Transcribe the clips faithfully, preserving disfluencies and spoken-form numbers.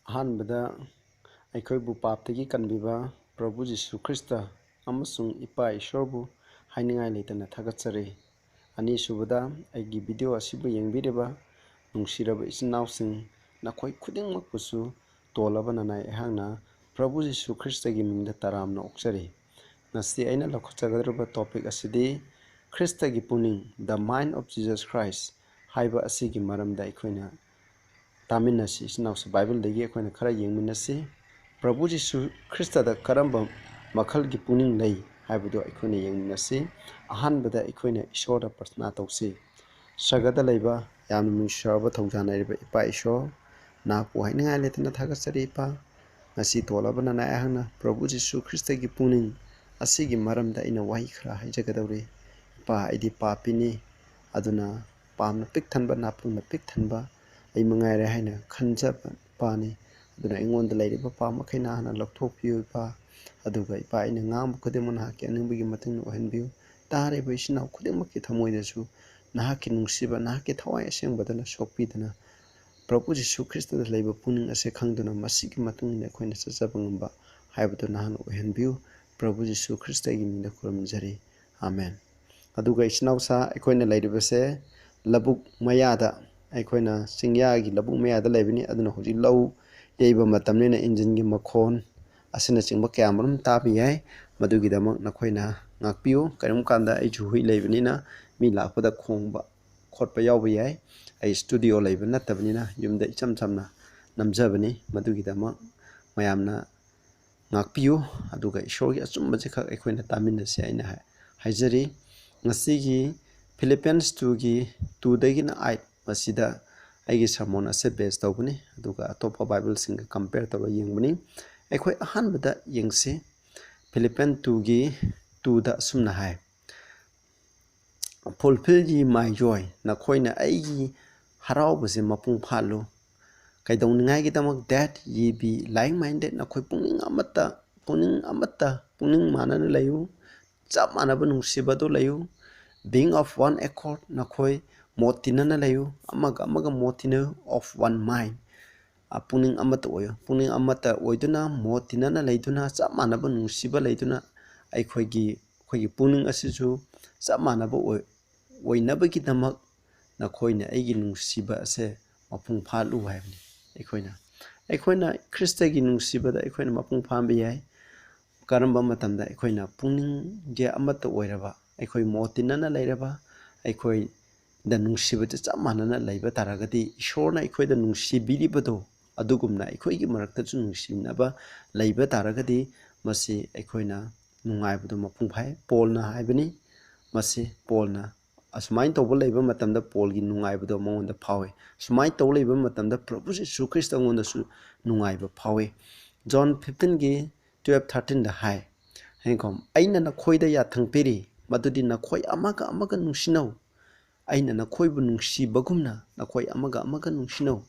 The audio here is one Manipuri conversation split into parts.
ꯑꯍꯥꯟꯕꯗ ꯑꯩꯈꯣꯏꯕꯨ ꯄꯥꯞꯇꯒꯤ ꯀꯟꯕꯤꯕ ꯄ꯭ꯔꯚꯨ ꯖꯤꯁꯨ ꯈ꯭ꯔꯤꯁꯇ ꯑꯃꯁꯨꯡ ꯏꯄꯥ ꯏꯁꯣꯔꯕꯨ ꯍꯥꯏꯅꯤꯡꯉꯥꯏ ꯂꯩꯇꯅ ꯊꯥꯒꯠꯆꯔꯤ꯫ ꯑꯅꯤꯁꯨꯕꯗ, ꯑꯩꯒꯤ ꯚꯤꯗꯤꯑꯣ ꯑꯁꯤꯕꯨ ꯌꯦꯡꯕꯤꯔꯤꯕ ꯅꯨꯡꯁꯤꯔꯕ ꯏꯆꯤꯟ ꯏꯅꯥꯎꯁꯤꯡ, ꯅꯈꯣꯏ ꯈꯨꯗꯤꯡꯃꯛꯄꯨꯁꯨ ꯇꯣꯜꯂꯕ ꯅꯅꯥꯏ ꯑꯩꯍꯥꯛꯅ ꯄ꯭ꯔꯚꯨ ꯖꯤꯁꯨ ꯈ꯭ꯔꯤꯁꯇꯒꯤ ꯃꯤꯡꯗ ꯇꯔꯥꯝꯅ ꯑꯣꯛꯆꯔꯤ꯫ ꯉꯁꯤ ꯑꯩꯅ ꯂꯧꯈꯠꯆꯒꯗꯧꯔꯤꯕ ꯇꯣꯄꯤꯛ ꯑꯁꯤꯗꯤ ꯈ꯭ꯔꯤꯁꯇꯒꯤ ꯄꯨꯛꯅꯤꯡ, The Mind of Jesus Christ, ꯍꯥꯏꯕ ꯑꯁꯤꯒꯤ ꯃꯔꯝꯗ ꯑꯩꯈꯣꯏꯅ ꯇꯥꯃꯤꯟꯅꯁꯤ꯫ ꯏꯆꯤꯟ ꯏꯅꯥꯎꯁꯤ, ꯕꯥꯏꯕꯜꯗꯒꯤ ꯑꯩꯈꯣꯏꯅ ꯈꯔ ꯌꯦꯡꯃꯤꯟꯅꯁꯤ꯫ ꯄ꯭ꯔꯚꯨ ꯖꯤꯁꯨ ꯈ꯭ꯔꯤꯁꯇꯗ ꯀꯔꯝꯕ ꯃꯈꯜꯒꯤ ꯄꯨꯛꯅꯤꯡ ꯂꯩ ꯍꯥꯏꯕꯗꯨ ꯑꯩꯈꯣꯏꯅ ꯌꯦꯡꯃꯤꯟꯅꯁꯤ꯫ ꯑꯍꯥꯟꯕꯗ ꯑꯩꯈꯣꯏꯅ ꯏꯁꯣꯔꯗ ꯄ꯭ꯔꯊꯅꯥ ꯇꯧꯁꯤ꯫ ꯁꯔꯒꯗ ꯂꯩꯕ ꯌꯥꯝꯅ ꯅꯨꯡꯁꯤꯔꯕ ꯊꯧꯖꯥꯟꯅꯔꯤꯕ ꯏꯄꯥ ꯏꯁꯣꯔ, ꯅꯍꯥꯛꯄꯨ ꯍꯥꯏꯅꯤꯡꯉꯥꯏ ꯂꯩꯇꯅ ꯊꯥꯒꯠꯆꯔꯤ ꯏꯄꯥ꯫ ꯉꯁꯤ ꯇꯣꯜꯂꯕ ꯅꯅꯥꯏ ꯑꯩꯍꯥꯛꯅ ꯄ꯭ꯔꯚꯨ ꯖꯤꯁꯨ ꯈ꯭ꯔꯤꯁꯇꯒꯤ ꯄꯨꯛꯅꯤꯡ ꯑꯁꯤꯒꯤ ꯃꯔꯝꯗ ꯑꯩꯅ ꯋꯥꯍꯩ ꯈꯔ ꯍꯥꯏꯖꯒꯗꯧꯔꯤ꯫ ꯏꯄꯥ, ꯑꯩꯗꯤ ꯄꯥꯄꯤꯅꯤ, ꯑꯗꯨꯅ ꯄꯥꯞꯅ ꯄꯤꯛ ꯊꯟꯕ, ꯅꯥꯄꯨꯡꯅ ꯄꯤꯛ ꯊꯟꯕ ꯑꯩ ꯃꯉꯥꯏꯔꯦ ꯍꯥꯏꯅ ꯈꯟꯖꯕ ꯏꯄꯥꯅꯤ꯫ ꯑꯗꯨꯅ ꯑꯩꯉꯣꯟꯗ ꯂꯩꯔꯤꯕ ꯄꯥꯞ ꯃꯈꯩ ꯅꯍꯥꯛꯅ ꯂꯧꯊꯣꯛꯄꯤꯌꯨ ꯏꯄꯥ꯫ ꯑꯗꯨꯒ ꯏꯄꯥ, ꯑꯩꯅ ꯉꯥꯡꯕ ꯈꯨꯗꯤꯡꯃꯛ ꯅꯍꯥꯛꯀꯤ ꯑꯅꯤꯡꯕꯒꯤ ꯃꯇꯨꯡ ꯏꯟꯅ ꯑꯣꯏꯍꯟꯕꯤꯌꯨ꯫ ꯇꯥꯔꯤꯕ ꯏꯆꯤꯟ ꯏꯅꯥꯎ ꯈꯨꯗꯤꯡꯃꯛꯀꯤ ꯊꯃꯣꯏꯗꯁꯨ ꯅꯍꯥꯛꯀꯤ ꯅꯨꯡꯁꯤꯕ, ꯅꯍꯥꯛꯀꯤ ꯊꯋꯥꯏ ꯑꯁꯦꯡꯕꯗꯨꯅ ꯁꯣꯛꯄꯤꯗꯨꯅ ꯄ꯭ꯔꯚꯨ ꯖꯤꯁꯨ ꯈ꯭ꯔꯤꯁꯇꯗ ꯂꯩꯕ ꯄꯨꯛꯅꯤꯡ ꯑꯁꯦ ꯈꯪꯗꯨꯅ ꯃꯁꯤꯒꯤ ꯃꯇꯨꯡ ꯏꯟꯅ ꯑꯩꯈꯣꯏꯅ ꯆꯠꯆꯕ ꯉꯝꯕ ꯍꯥꯏꯕꯗꯨ ꯅꯍꯥꯛꯅ ꯑꯣꯏꯍꯟꯕꯤꯌꯨ꯫ ꯄ꯭ꯔꯚꯨ ꯖꯤꯁꯨ ꯈ꯭ꯔꯤꯁꯇꯒꯤ ꯃꯤꯡꯗ ꯈꯨꯔꯨꯝꯖꯔꯤ꯫ ꯑꯥꯃꯦꯟ꯫ ꯑꯗꯨꯒ ꯏꯆꯤꯟ ꯏꯅꯥꯎꯁꯥ, ꯑꯩꯈꯣꯏꯅ ꯂꯩꯔꯤꯕꯁꯦ ꯂꯧꯕꯨꯛ ꯃꯌꯥꯗ, ꯑꯩꯈꯣꯏꯅ ꯆꯤꯡꯌꯥꯒꯤ ꯂꯧꯕꯨꯛ ꯃꯌꯥꯗ ꯂꯩꯕꯅꯤ꯫ ꯑꯗꯨꯅ ꯍꯧꯖꯤꯛ ꯂꯧ ꯌꯩꯕ ꯃꯇꯝꯅꯤꯅ ꯏꯟꯖꯤꯟꯒꯤ ꯃꯈꯣꯟ ꯑꯁꯤꯅꯆꯤꯡꯕ ꯀꯌꯥ ꯃꯔꯨꯝ ꯇꯥꯕ ꯌꯥꯏ꯫ ꯃꯗꯨꯒꯤꯗꯃꯛ ꯅꯈꯣꯏꯅ ꯉꯥꯛꯄꯤꯌꯨ꯫ ꯀꯔꯤꯒꯨꯝꯕ ꯀꯥꯟꯗ ꯑꯩꯁꯨ ꯍꯨꯏ ꯂꯩꯕꯅꯤꯅ ꯃꯤ ꯂꯥꯛꯄꯗ ꯈꯣꯡꯕ ꯈꯣꯠꯄ ꯌꯥꯎꯕ ꯌꯥꯏ꯫ ꯑꯩ ꯁ꯭ꯇꯨꯗꯤꯑꯣ ꯂꯩꯕ ꯅꯠꯇꯕꯅꯤꯅ ꯌꯨꯝꯗ ꯏꯆꯝ ꯆꯝꯅ ꯅꯝꯖꯕꯅꯤ꯫ ꯃꯗꯨꯒꯤꯗꯃꯛ ꯃꯌꯥꯝꯅ ꯉꯥꯛꯄꯤꯌꯨ꯫ ꯑꯗꯨꯒ ꯏꯁꯣꯔꯒꯤ ꯑꯆꯨꯝꯕꯁꯦ ꯈꯛ ꯑꯩꯈꯣꯏꯅ ꯇꯥꯃꯤꯟꯅꯁꯤ ꯍꯥꯏꯅ ꯍꯥꯏ-, ꯍꯥꯏꯖꯔꯤ꯫ ꯉꯁꯤꯒꯤ Philippians two ꯒꯤ two ꯗꯒꯤꯅ eight, ꯃꯁꯤꯗ ꯑꯩꯒꯤ ꯁꯔꯃꯣꯟ ꯑꯁꯦ ꯕꯦꯁ ꯇꯧꯕꯅꯤ꯫ ꯑꯗꯨꯒ ꯑꯇꯣꯞꯄ ꯕꯥꯏꯕꯜꯁꯤꯡꯒ ꯀꯝꯄꯦꯌꯔ ꯇꯧꯔꯒ ꯌꯦꯡꯕꯅꯤ꯫ ꯑꯩꯈꯣꯏ ꯑꯍꯥꯟꯕꯗ ꯌꯦꯡꯁꯤ꯫ Philippians two ꯒꯤ two ꯗ ꯑꯁꯨꯝꯅ ꯍꯥꯏ, "Fulfill ye my joy", ꯅꯈꯣꯏꯅ ꯑꯩꯒꯤ ꯍꯔꯥꯎꯕꯁꯦ ꯃꯄꯨꯡ ꯐꯥꯍꯜꯂꯨ꯫ ꯀꯩꯗꯧꯅꯤꯡꯉꯥꯏꯒꯤꯗꯃꯛ? "That ye be like-minded", ꯅꯈꯣꯏ ꯄꯨꯛꯅꯤꯡ ꯑꯃꯠꯇ, ꯄꯨꯛꯅꯤꯡ ꯑꯃꯠꯇ, ꯄꯨꯛꯅꯤꯡ ꯃꯥꯟꯅꯅ ꯂꯩꯌꯨ, ꯆꯞ ꯃꯥꯟꯅꯕ ꯅꯨꯡꯁꯤꯕꯗꯨ ꯂꯩꯌꯨ꯫ "Being of one accord", ꯅꯈꯣꯏ ꯃꯣꯠ ꯇꯤꯟꯅꯅ ꯂꯩꯌꯨ, ꯑꯃꯒ ꯑꯃꯒ ꯃꯣꯠ ꯇꯤꯟꯅꯌꯨ꯫ "Of one mind", ꯄꯨꯛꯅꯤꯡ ꯑꯃꯠꯇ ꯑꯣꯏꯌꯨ꯫ ꯄꯨꯛꯅꯤꯡ ꯑꯃꯠꯇ ꯑꯣꯏꯗꯨꯅ, ꯃꯣꯠ ꯇꯤꯟꯅꯅ ꯂꯩꯗꯨꯅ, ꯆꯞ ꯃꯥꯟꯅꯕ ꯅꯨꯡꯁꯤꯕ ꯂꯩꯗꯨꯅ, ꯑꯩꯈꯣꯏꯒꯤ, ꯑꯩꯈꯣꯏꯒꯤ ꯄꯨꯛꯅꯤꯡ ꯑꯁꯤꯁꯨ ꯆꯞ ꯃꯥꯟꯅꯕ ꯑꯣꯏ-, ꯑꯣꯏꯅꯕꯒꯤꯗꯃꯛ ꯅꯈꯣꯏꯅ ꯑꯩꯒꯤ ꯅꯨꯡꯁꯤꯕ ꯑꯁꯦ ꯃꯄꯨꯡ ꯐꯥꯍꯜꯂꯨ ꯍꯥꯏꯕꯅꯤ꯫ ꯑꯩꯈꯣꯏꯅ, ꯑꯩꯈꯣꯏꯅ ꯈ꯭ꯔꯤꯁꯇꯒꯤ ꯅꯨꯡꯁꯤꯕꯗ ꯑꯩꯈꯣꯏꯅ ꯃꯄꯨꯡ ꯐꯥꯍꯟꯕ ꯌꯥꯏ꯫ ꯀꯔꯝꯕ ꯃꯇꯝꯗ? ꯑꯩꯈꯣꯏꯅ ꯄꯨꯛꯅꯤꯡꯁꯦ ꯑꯃꯠꯇ ꯑꯣꯏꯔꯕ, ꯑꯩꯈꯣꯏ ꯃꯣꯠ ꯇꯤꯟꯅꯅ ꯂꯩꯔꯕ, ꯑꯩꯈꯣꯏꯗ ꯅꯨꯡꯁꯤꯕꯁꯦ ꯆꯞ ꯃꯥꯟꯅꯅ ꯂꯩꯕ ꯇꯥꯔꯒꯗꯤ, ꯏꯁꯣꯔꯅ ꯑꯩꯈꯣꯏꯗ ꯅꯨꯡꯁꯤꯕꯤꯔꯤꯕꯗꯣ ꯑꯗꯨꯒꯨꯝꯅ ꯑꯩꯈꯣꯏꯒꯤ ꯃꯔꯛꯇꯁꯨ ꯅꯨꯡꯁꯤꯅꯕ ꯂꯩꯕ ꯇꯥꯔꯒꯗꯤ, ꯃꯁꯤ ꯑꯩꯈꯣꯏꯅ ꯅꯨꯡꯉꯥꯏꯕꯗꯣ ꯃꯄꯨꯡ ꯐꯥꯏ꯫ ꯄꯣꯜꯅ ꯍꯥꯏꯕꯅꯤ, ꯃꯁꯤ ꯄꯣꯜꯅ ꯑꯁꯨꯃꯥꯏꯅ ꯇꯧꯕ ꯂꯩꯕ ꯃꯇꯝꯗ ꯄꯣꯜꯒꯤ ꯅꯨꯡꯉꯥꯏꯕꯗꯣ ꯃꯉꯣꯟꯗ ꯐꯥꯎꯏ꯫ ꯁꯨꯃꯥꯏꯅ ꯇꯧ ꯂꯩꯕ ꯃꯇꯝꯗ ꯄ꯭ꯔꯚꯨ ꯖꯤꯁꯨ ꯈ꯭ꯔꯤꯁꯇ ꯑꯩꯉꯣꯟꯗꯁꯨ ꯅꯨꯡꯉꯥꯏꯕ ꯐꯥꯎꯏ꯫ ꯖꯣꯟ ꯐꯤꯐꯇꯤꯟꯒꯤ ꯇꯨꯌꯦꯜꯞ ꯊꯥꯔꯇꯤꯟꯗ ꯍꯥꯏ, ꯍꯌꯦꯡꯈꯣ, "ꯑꯩꯅ ꯅꯈꯣꯏꯗ ꯌꯥꯊꯪ ꯄꯤꯔꯤ, ꯃꯗꯨꯗꯤ ꯅꯈꯣꯏ ꯑꯃꯒ ꯑꯃꯒ ꯅꯨꯡꯁꯤꯅꯧ꯫ ꯑꯩꯅ ꯅꯈꯣꯏꯕꯨ ꯅꯨꯡꯁꯤꯕꯒꯨꯝꯅ ꯅꯈꯣꯏ ꯑꯃꯒ ꯑꯃꯒ ꯅꯨꯡꯁꯤꯅꯧ꯫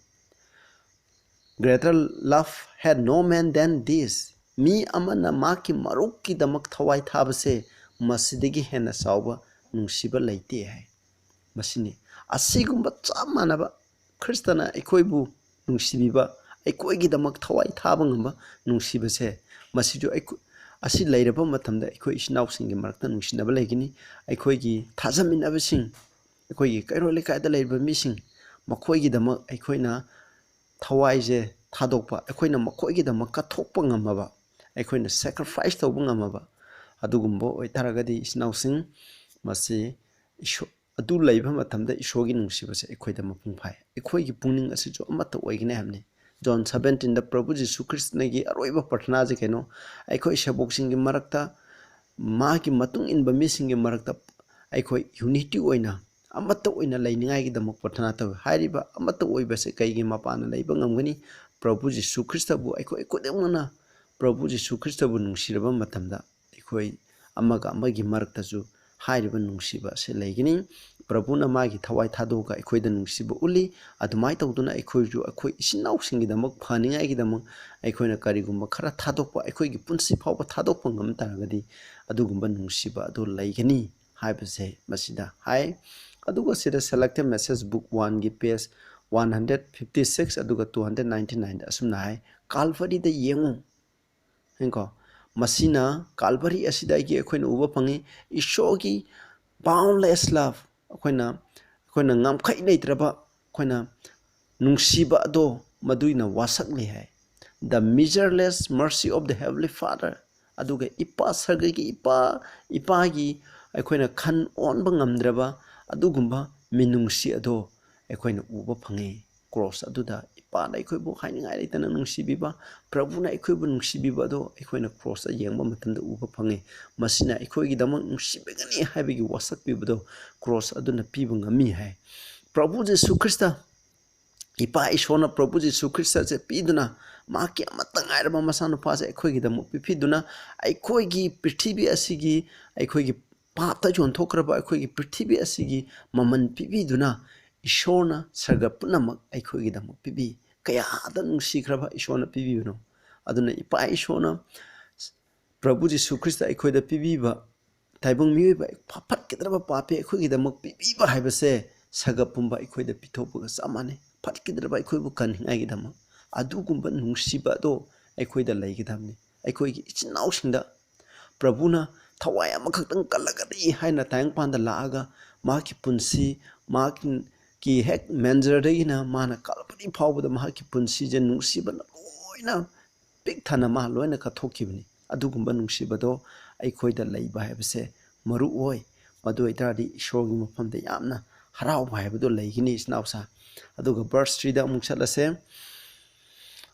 Greater love had no man than this." ꯃꯤ ꯑꯃꯅ ꯃꯍꯥꯛꯀꯤ ꯃꯔꯨꯞꯀꯤꯗꯃꯛ ꯊꯋꯥꯏ ꯊꯥꯕꯁꯦ ꯃꯁꯤꯗꯒꯤ ꯍꯦꯟꯅ ꯆꯥꯎꯕ ꯅꯨꯡꯁꯤꯕ ꯂꯩꯇꯦ ꯍꯥꯏ꯫ ꯃꯁꯤꯅꯤ꯫ ꯑꯁꯤꯒꯨꯝꯕ ꯆꯞ ꯃꯥꯟꯅꯕ ꯈ꯭ꯔꯤꯁꯇꯅ ꯑꯩꯈꯣꯏꯕꯨ ꯅꯨꯡꯁꯤꯕꯤꯕ, ꯑꯩꯈꯣꯏꯒꯤꯗꯃꯛ ꯊꯋꯥꯏ ꯊꯥꯕ ꯉꯝꯕ ꯅꯨꯡꯁꯤꯕꯁꯦ, ꯃꯁꯤꯁꯨ ꯑꯩꯈꯣ-, ꯑꯁꯤ ꯂꯩꯔꯕ ꯃꯇꯝꯗ ꯑꯩꯈꯣꯏ ꯏꯆꯤꯟ ꯏꯅꯥꯎꯁꯤꯡꯒꯤ ꯃꯔꯛꯇ ꯅꯨꯡꯁꯤꯅꯕ ꯂꯩꯒꯅꯤ꯫ ꯑꯩꯈꯣꯏꯒꯤ ꯊꯥꯖꯃꯤꯟꯅꯕꯁꯤꯡ, ꯑꯩꯈꯣꯏꯒꯤ ꯀꯩꯔꯣꯜ ꯂꯩꯀꯥꯏꯗ ꯂꯩꯔꯤꯕ ꯃꯤꯁꯤꯡ, ꯃꯈꯣꯏꯒꯤꯗꯃꯛ ꯑꯩꯈꯣꯏꯅ ꯊꯋꯥꯏꯁꯦ ꯊꯥꯗꯣꯛꯄ, ꯑꯩꯈꯣꯏꯅ ꯃꯈꯣꯏꯒꯤꯗꯃꯛ ꯀꯠꯊꯣꯛꯄ ꯉꯝꯃꯕ, ꯑꯩꯈꯣꯏꯅ ꯁꯦꯀ꯭ꯔꯤꯐꯥꯏꯁ ꯇꯧꯕ ꯉꯝꯃꯕ, ꯑꯗꯨꯒꯨꯝꯕ ꯑꯣꯏꯇꯥꯔꯒꯗꯤ ꯏꯆꯤꯟ ꯏꯅꯥꯎꯁꯤꯡ, ꯃꯁꯤ ꯏꯁꯣ-, ꯑꯗꯨ ꯂꯩꯕ ꯃꯇꯝꯗ ꯏꯁꯣꯔꯒꯤ ꯅꯨꯡꯁꯤꯕꯁꯦ ꯑꯩꯈꯣꯏꯗ ꯃꯄꯨꯡ ꯐꯥꯏ꯫ ꯑꯩꯈꯣꯏꯒꯤ ꯄꯨꯛꯅꯤꯡ ꯑꯁꯤꯁꯨ ꯑꯃꯠꯇ ꯑꯣꯏꯒꯅꯤ ꯍꯥꯏꯕꯅꯤ꯫ ꯖꯣꯟ ꯁꯕꯦꯟꯇꯤꯟꯗ ꯄ꯭ꯔꯚꯨ ꯖꯤꯁꯨ ꯈ꯭ꯔꯤꯁꯇꯅꯒꯤ ꯑꯔꯣꯏꯕ ꯄ꯭ꯔꯊꯅꯥꯁꯦ ꯀꯩꯅꯣ? ꯑꯩꯈꯣꯏ ꯁꯦꯕꯣꯛꯁꯤꯡꯒꯤ ꯃꯔꯛꯇ, ꯃꯥꯒꯤ ꯃꯇꯨꯡ ꯏꯟꯕ ꯃꯤꯁꯤꯡꯒꯤ ꯃꯔꯛꯇ ꯑꯩꯈꯣꯏ ꯌꯨꯅꯤꯇꯤ ꯑꯣꯏꯅ, ꯑꯃꯠꯇ ꯑꯣꯏꯅ ꯂꯩꯅꯤꯡꯉꯥꯏꯒꯤꯗꯃꯛ ꯄ꯭ꯔꯊꯅꯥ ꯇꯧꯏ꯫ ꯍꯥꯏꯔꯤꯕ ꯑꯃꯠꯇ ꯑꯣꯏꯕꯁꯦ ꯀꯩꯒꯤ ꯃꯄꯥꯟꯅ ꯂꯩꯕ ꯉꯝꯒꯅꯤ? ꯄ꯭ꯔꯚꯨ ꯖꯤꯁꯨ ꯈ꯭ꯔꯤꯁꯇꯕꯨ ꯑꯩꯈꯣꯏ ꯈꯨꯗꯤꯡꯃꯛꯅ ꯄ꯭ꯔꯚꯨ ꯖꯤꯁꯨ ꯈ꯭ꯔꯤꯁꯇꯕꯨ ꯅꯨꯡꯁꯤꯔꯕ ꯃꯇꯝꯗ ꯑꯩꯈꯣꯏ ꯑꯃꯒ ꯑꯃꯒꯤ ꯃꯔꯛꯇꯁꯨ ꯍꯥꯏꯔꯤꯕ ꯅꯨꯡꯁꯤꯕ ꯑꯁꯤ ꯂꯩꯒꯅꯤ꯫ ꯄ꯭ꯔꯚꯨꯅ ꯃꯥꯒꯤ ꯊꯋꯥꯏ ꯊꯥꯗꯣꯛꯑꯒ ꯑꯩꯈꯣꯏꯗ ꯅꯨꯡꯁꯤꯕ ꯎꯠꯂꯤ꯫ ꯑꯗꯨꯃꯥꯏꯅ ꯇꯧꯗꯨꯅ ꯑꯩꯈꯣꯏꯁꯨ ꯑꯩꯈꯣꯏ ꯏꯆꯤꯟ ꯏꯅꯥꯎꯁꯤꯡꯒꯤꯗꯃꯛ ꯐꯅꯤꯡꯉꯥꯏꯒꯤꯗꯃꯛ ꯑꯩꯈꯣꯏꯅ ꯀꯔꯤꯒꯨꯝꯕ ꯈꯔ ꯊꯥꯗꯣꯛꯄ, ꯑꯩꯈꯣꯏꯒꯤ ꯄꯨꯟꯁꯤ ꯐꯥꯎꯕ ꯊꯥꯗꯣꯛꯄ ꯉꯝ ꯇꯥꯔꯒꯗꯤ ꯑꯗꯨꯒꯨꯝꯕ ꯅꯨꯡꯁꯤꯕ ꯑꯗꯨ ꯂꯩꯒꯅꯤ ꯍꯥꯏꯕꯁꯦ ꯃꯁꯤꯗ ꯍꯥꯏ꯫ ꯑꯗꯨꯒ ꯁꯤꯗ Selected Message Book ꯋꯥꯟꯒꯤ page One hundred fifty six ꯑꯗꯨꯒ two hundred ninety nine ꯑꯁꯨꯝꯅ ꯍꯥꯏ, "ꯀꯥꯜꯚꯔꯤꯗ ꯌꯦꯡꯉꯨ"꯫ ꯌꯦꯡꯉꯣ, ꯃꯁꯤꯅ ꯀꯥꯜꯚꯔꯤ ꯑꯁꯤꯗꯒꯤ ꯑꯩꯈꯣꯏꯅ ꯎꯕ ꯐꯪꯉꯤ ꯏꯁꯣꯔꯒꯤ boundless love, ꯑꯩꯈꯣꯏꯅ, ꯑꯩꯈꯣꯏꯅ ꯉꯝꯈꯩ ꯂꯩꯇ꯭ꯔꯕ ꯑꯩꯈꯣꯏꯅ ꯅꯨꯡꯁꯤꯕ ꯑꯗꯣ ꯃꯗꯨꯅ ꯋꯥꯁꯛꯂꯤ ꯍꯥꯏ꯫ The measureless mercy of the Heavenly Father, ꯑꯗꯨꯒ ꯏꯄꯥ ꯁꯔꯒꯒꯤ ꯏꯄꯥ, ꯏꯄꯥꯒꯤ ꯑꯩꯈꯣꯏꯅ ꯈꯟ ꯑꯣꯟꯕ ꯉꯝꯗ꯭ꯔꯕ ꯑꯗꯨꯒꯨꯝꯕ ꯃꯤꯅꯨꯡꯁꯤ ꯑꯗꯣ ꯑꯩꯈꯣꯏꯅ ꯎꯕ ꯐꯪꯉꯤ꯫ ꯀ꯭ꯔꯣꯁ ꯑꯗꯨꯗ ꯏꯄꯥꯅ ꯑꯩꯈꯣꯏꯕꯨ ꯍꯥꯏꯅꯤꯡꯉꯥꯏ ꯂꯩꯇꯅ ꯅꯨꯡꯁꯤꯕꯤꯕ, ꯄ꯭ꯔꯚꯨꯅ ꯑꯩꯈꯣꯏꯕꯨ ꯅꯨꯡꯁꯤꯕꯤꯕ ꯑꯗꯣ ꯑꯩꯈꯣꯏꯅ ꯀ꯭ꯔꯣꯁꯇ ꯌꯦꯡꯕ ꯃꯇꯝꯗ ꯎꯕ ꯐꯪꯉꯤ꯫ ꯃꯁꯤꯅ ꯑꯩꯈꯣꯏꯒꯤꯗꯃꯛ ꯅꯨꯡꯁꯤꯕꯤꯒꯅꯤ ꯍꯥꯏꯕꯒꯤ ꯋꯥꯁꯛ ꯄꯤꯕꯗꯣ ꯀ꯭ꯔꯣꯁ ꯑꯗꯨꯅ ꯄꯤꯕ ꯉꯝꯃꯤ ꯍꯥꯏ꯫ ꯄ꯭ꯔꯚꯨ ꯖꯤꯁꯨ ꯈ꯭ꯔꯤꯁꯇ, ꯏꯄꯥ ꯏꯁꯣꯔꯅ ꯄ꯭ꯔꯚꯨ ꯖꯤꯁꯨ ꯈ꯭ꯔꯤꯁꯇꯁꯦ ꯄꯤꯗꯨꯅ, ꯃꯍꯥꯛꯀꯤ ꯑꯃꯠꯇ ꯉꯥꯏꯔꯕ ꯃꯆꯥꯅꯨꯄꯥꯁꯦ ꯑꯩꯈꯣꯏꯒꯤꯗꯃꯛ ꯄꯤꯕꯤꯗꯨꯅ, ꯑꯩꯈꯣꯏꯒꯤ ꯄ꯭ꯔꯤꯊꯤꯕꯤ ꯑꯁꯤꯒꯤ, ꯑꯩꯈꯣꯏꯒꯤ ꯄꯥꯞꯇ ꯌꯣꯟꯊꯣꯛꯈ꯭ꯔꯕ ꯑꯩꯈꯣꯏꯒꯤ ꯄ꯭ꯔꯤꯊꯤꯕꯤ ꯑꯁꯤꯒꯤ ꯃꯃꯜ ꯄꯤꯕꯤꯗꯨꯅ, ꯏꯁꯣꯔꯅ ꯁꯔꯒ ꯄꯨꯝꯅꯃꯛ ꯑꯩꯈꯣꯏꯒꯤꯗꯃꯛ ꯄꯤꯕꯤ꯫ ꯀꯌꯥꯗ ꯅꯨꯡꯁꯤꯈ꯭ꯔꯕ ꯏꯁꯣꯔꯅ ꯄꯤꯕꯤꯕꯅꯣ! ꯑꯗꯨꯅ ꯏꯄꯥ ꯏꯁꯣꯔꯅ ꯄ꯭ꯔꯚꯨ ꯖꯤꯁꯨ ꯈ꯭ꯔꯤꯁꯇ ꯑꯩꯈꯣꯏꯗ ꯄꯤꯕꯤꯕ, ꯇꯥꯏꯕꯪ ꯃꯤꯑꯣꯏꯕ ꯐꯠꯈꯤꯗ꯭ꯔꯕ ꯄꯥꯄꯤ ꯑꯩꯈꯣꯏꯒꯤꯗꯃꯛ ꯄꯤꯕꯤꯕ ꯍꯥꯏꯕꯁꯦ ꯁꯔꯒ ꯄꯨꯝꯕ ꯑꯩꯈꯣꯏꯗ ꯄꯤꯊꯣꯛꯄꯒ ꯆꯞ ꯃꯥꯟꯅꯩ꯫ ꯐꯠꯈꯤꯗ꯭ꯔꯕ ꯑꯩꯈꯣꯏꯕꯨ ꯀꯟꯅꯤꯡꯉꯥꯏꯒꯤꯗꯃꯛ꯫ ꯑꯗꯨꯒꯨꯝꯕ ꯅꯨꯡꯁꯤꯕ ꯑꯗꯣ ꯑꯩꯈꯣꯏꯗ ꯂꯩꯒꯗꯕꯅꯤ꯫ ꯑꯩꯈꯣꯏꯒꯤ ꯏꯆꯤꯟ ꯏꯅꯥꯎꯁꯤꯡꯗ ꯄ꯭ꯔꯚꯨꯅ ꯊꯋꯥꯏ ꯑꯃꯈꯛꯇꯪ ꯀꯜꯂꯒꯗꯤ ꯍꯥꯏꯅ ꯇꯥꯏꯕꯪꯄꯥꯟꯗ ꯂꯥꯛꯑꯒ ꯃꯍꯥꯛꯀꯤ ꯄꯨꯟꯁꯤ, ꯃꯍꯥꯛꯀꯤ ꯍꯦꯛ ꯃꯦꯟꯖꯔꯗꯒꯤꯅ ꯃꯥꯅ ꯀꯥꯜꯚꯔꯤ ꯐꯥꯎꯕꯗ ꯃꯍꯥꯛꯀꯤ ꯄꯨꯟꯁꯤꯁꯦ ꯅꯨꯡꯁꯤꯕꯅ ꯂꯣꯏꯅ ꯄꯤꯛ ꯊꯟꯅ ꯃꯥ ꯂꯣꯏꯅ ꯀꯠꯊꯣꯛꯈꯤꯕꯅꯤ꯫ ꯑꯗꯨꯒꯨꯝꯕ ꯅꯨꯡꯁꯤꯕꯗꯣ ꯑꯩꯈꯣꯏꯗ ꯂꯩꯕ ꯍꯥꯏꯕꯁꯦ ꯃꯔꯨ ꯑꯣꯏ꯫ ꯃꯗꯨ ꯑꯣꯏꯇꯥꯔꯗꯤ ꯏꯁꯣꯔꯒꯤ ꯃꯐꯝꯗ ꯌꯥꯝꯅ ꯍꯔꯥꯎꯕ ꯍꯥꯏꯕꯗꯣ ꯂꯩꯒꯅꯤ, ꯏꯆꯤꯟ ꯏꯅꯥꯎꯁꯥ꯫ ꯑꯗꯨꯒ verse three ꯗ ꯑꯃꯨꯛ ꯆꯠꯂꯁꯦ꯫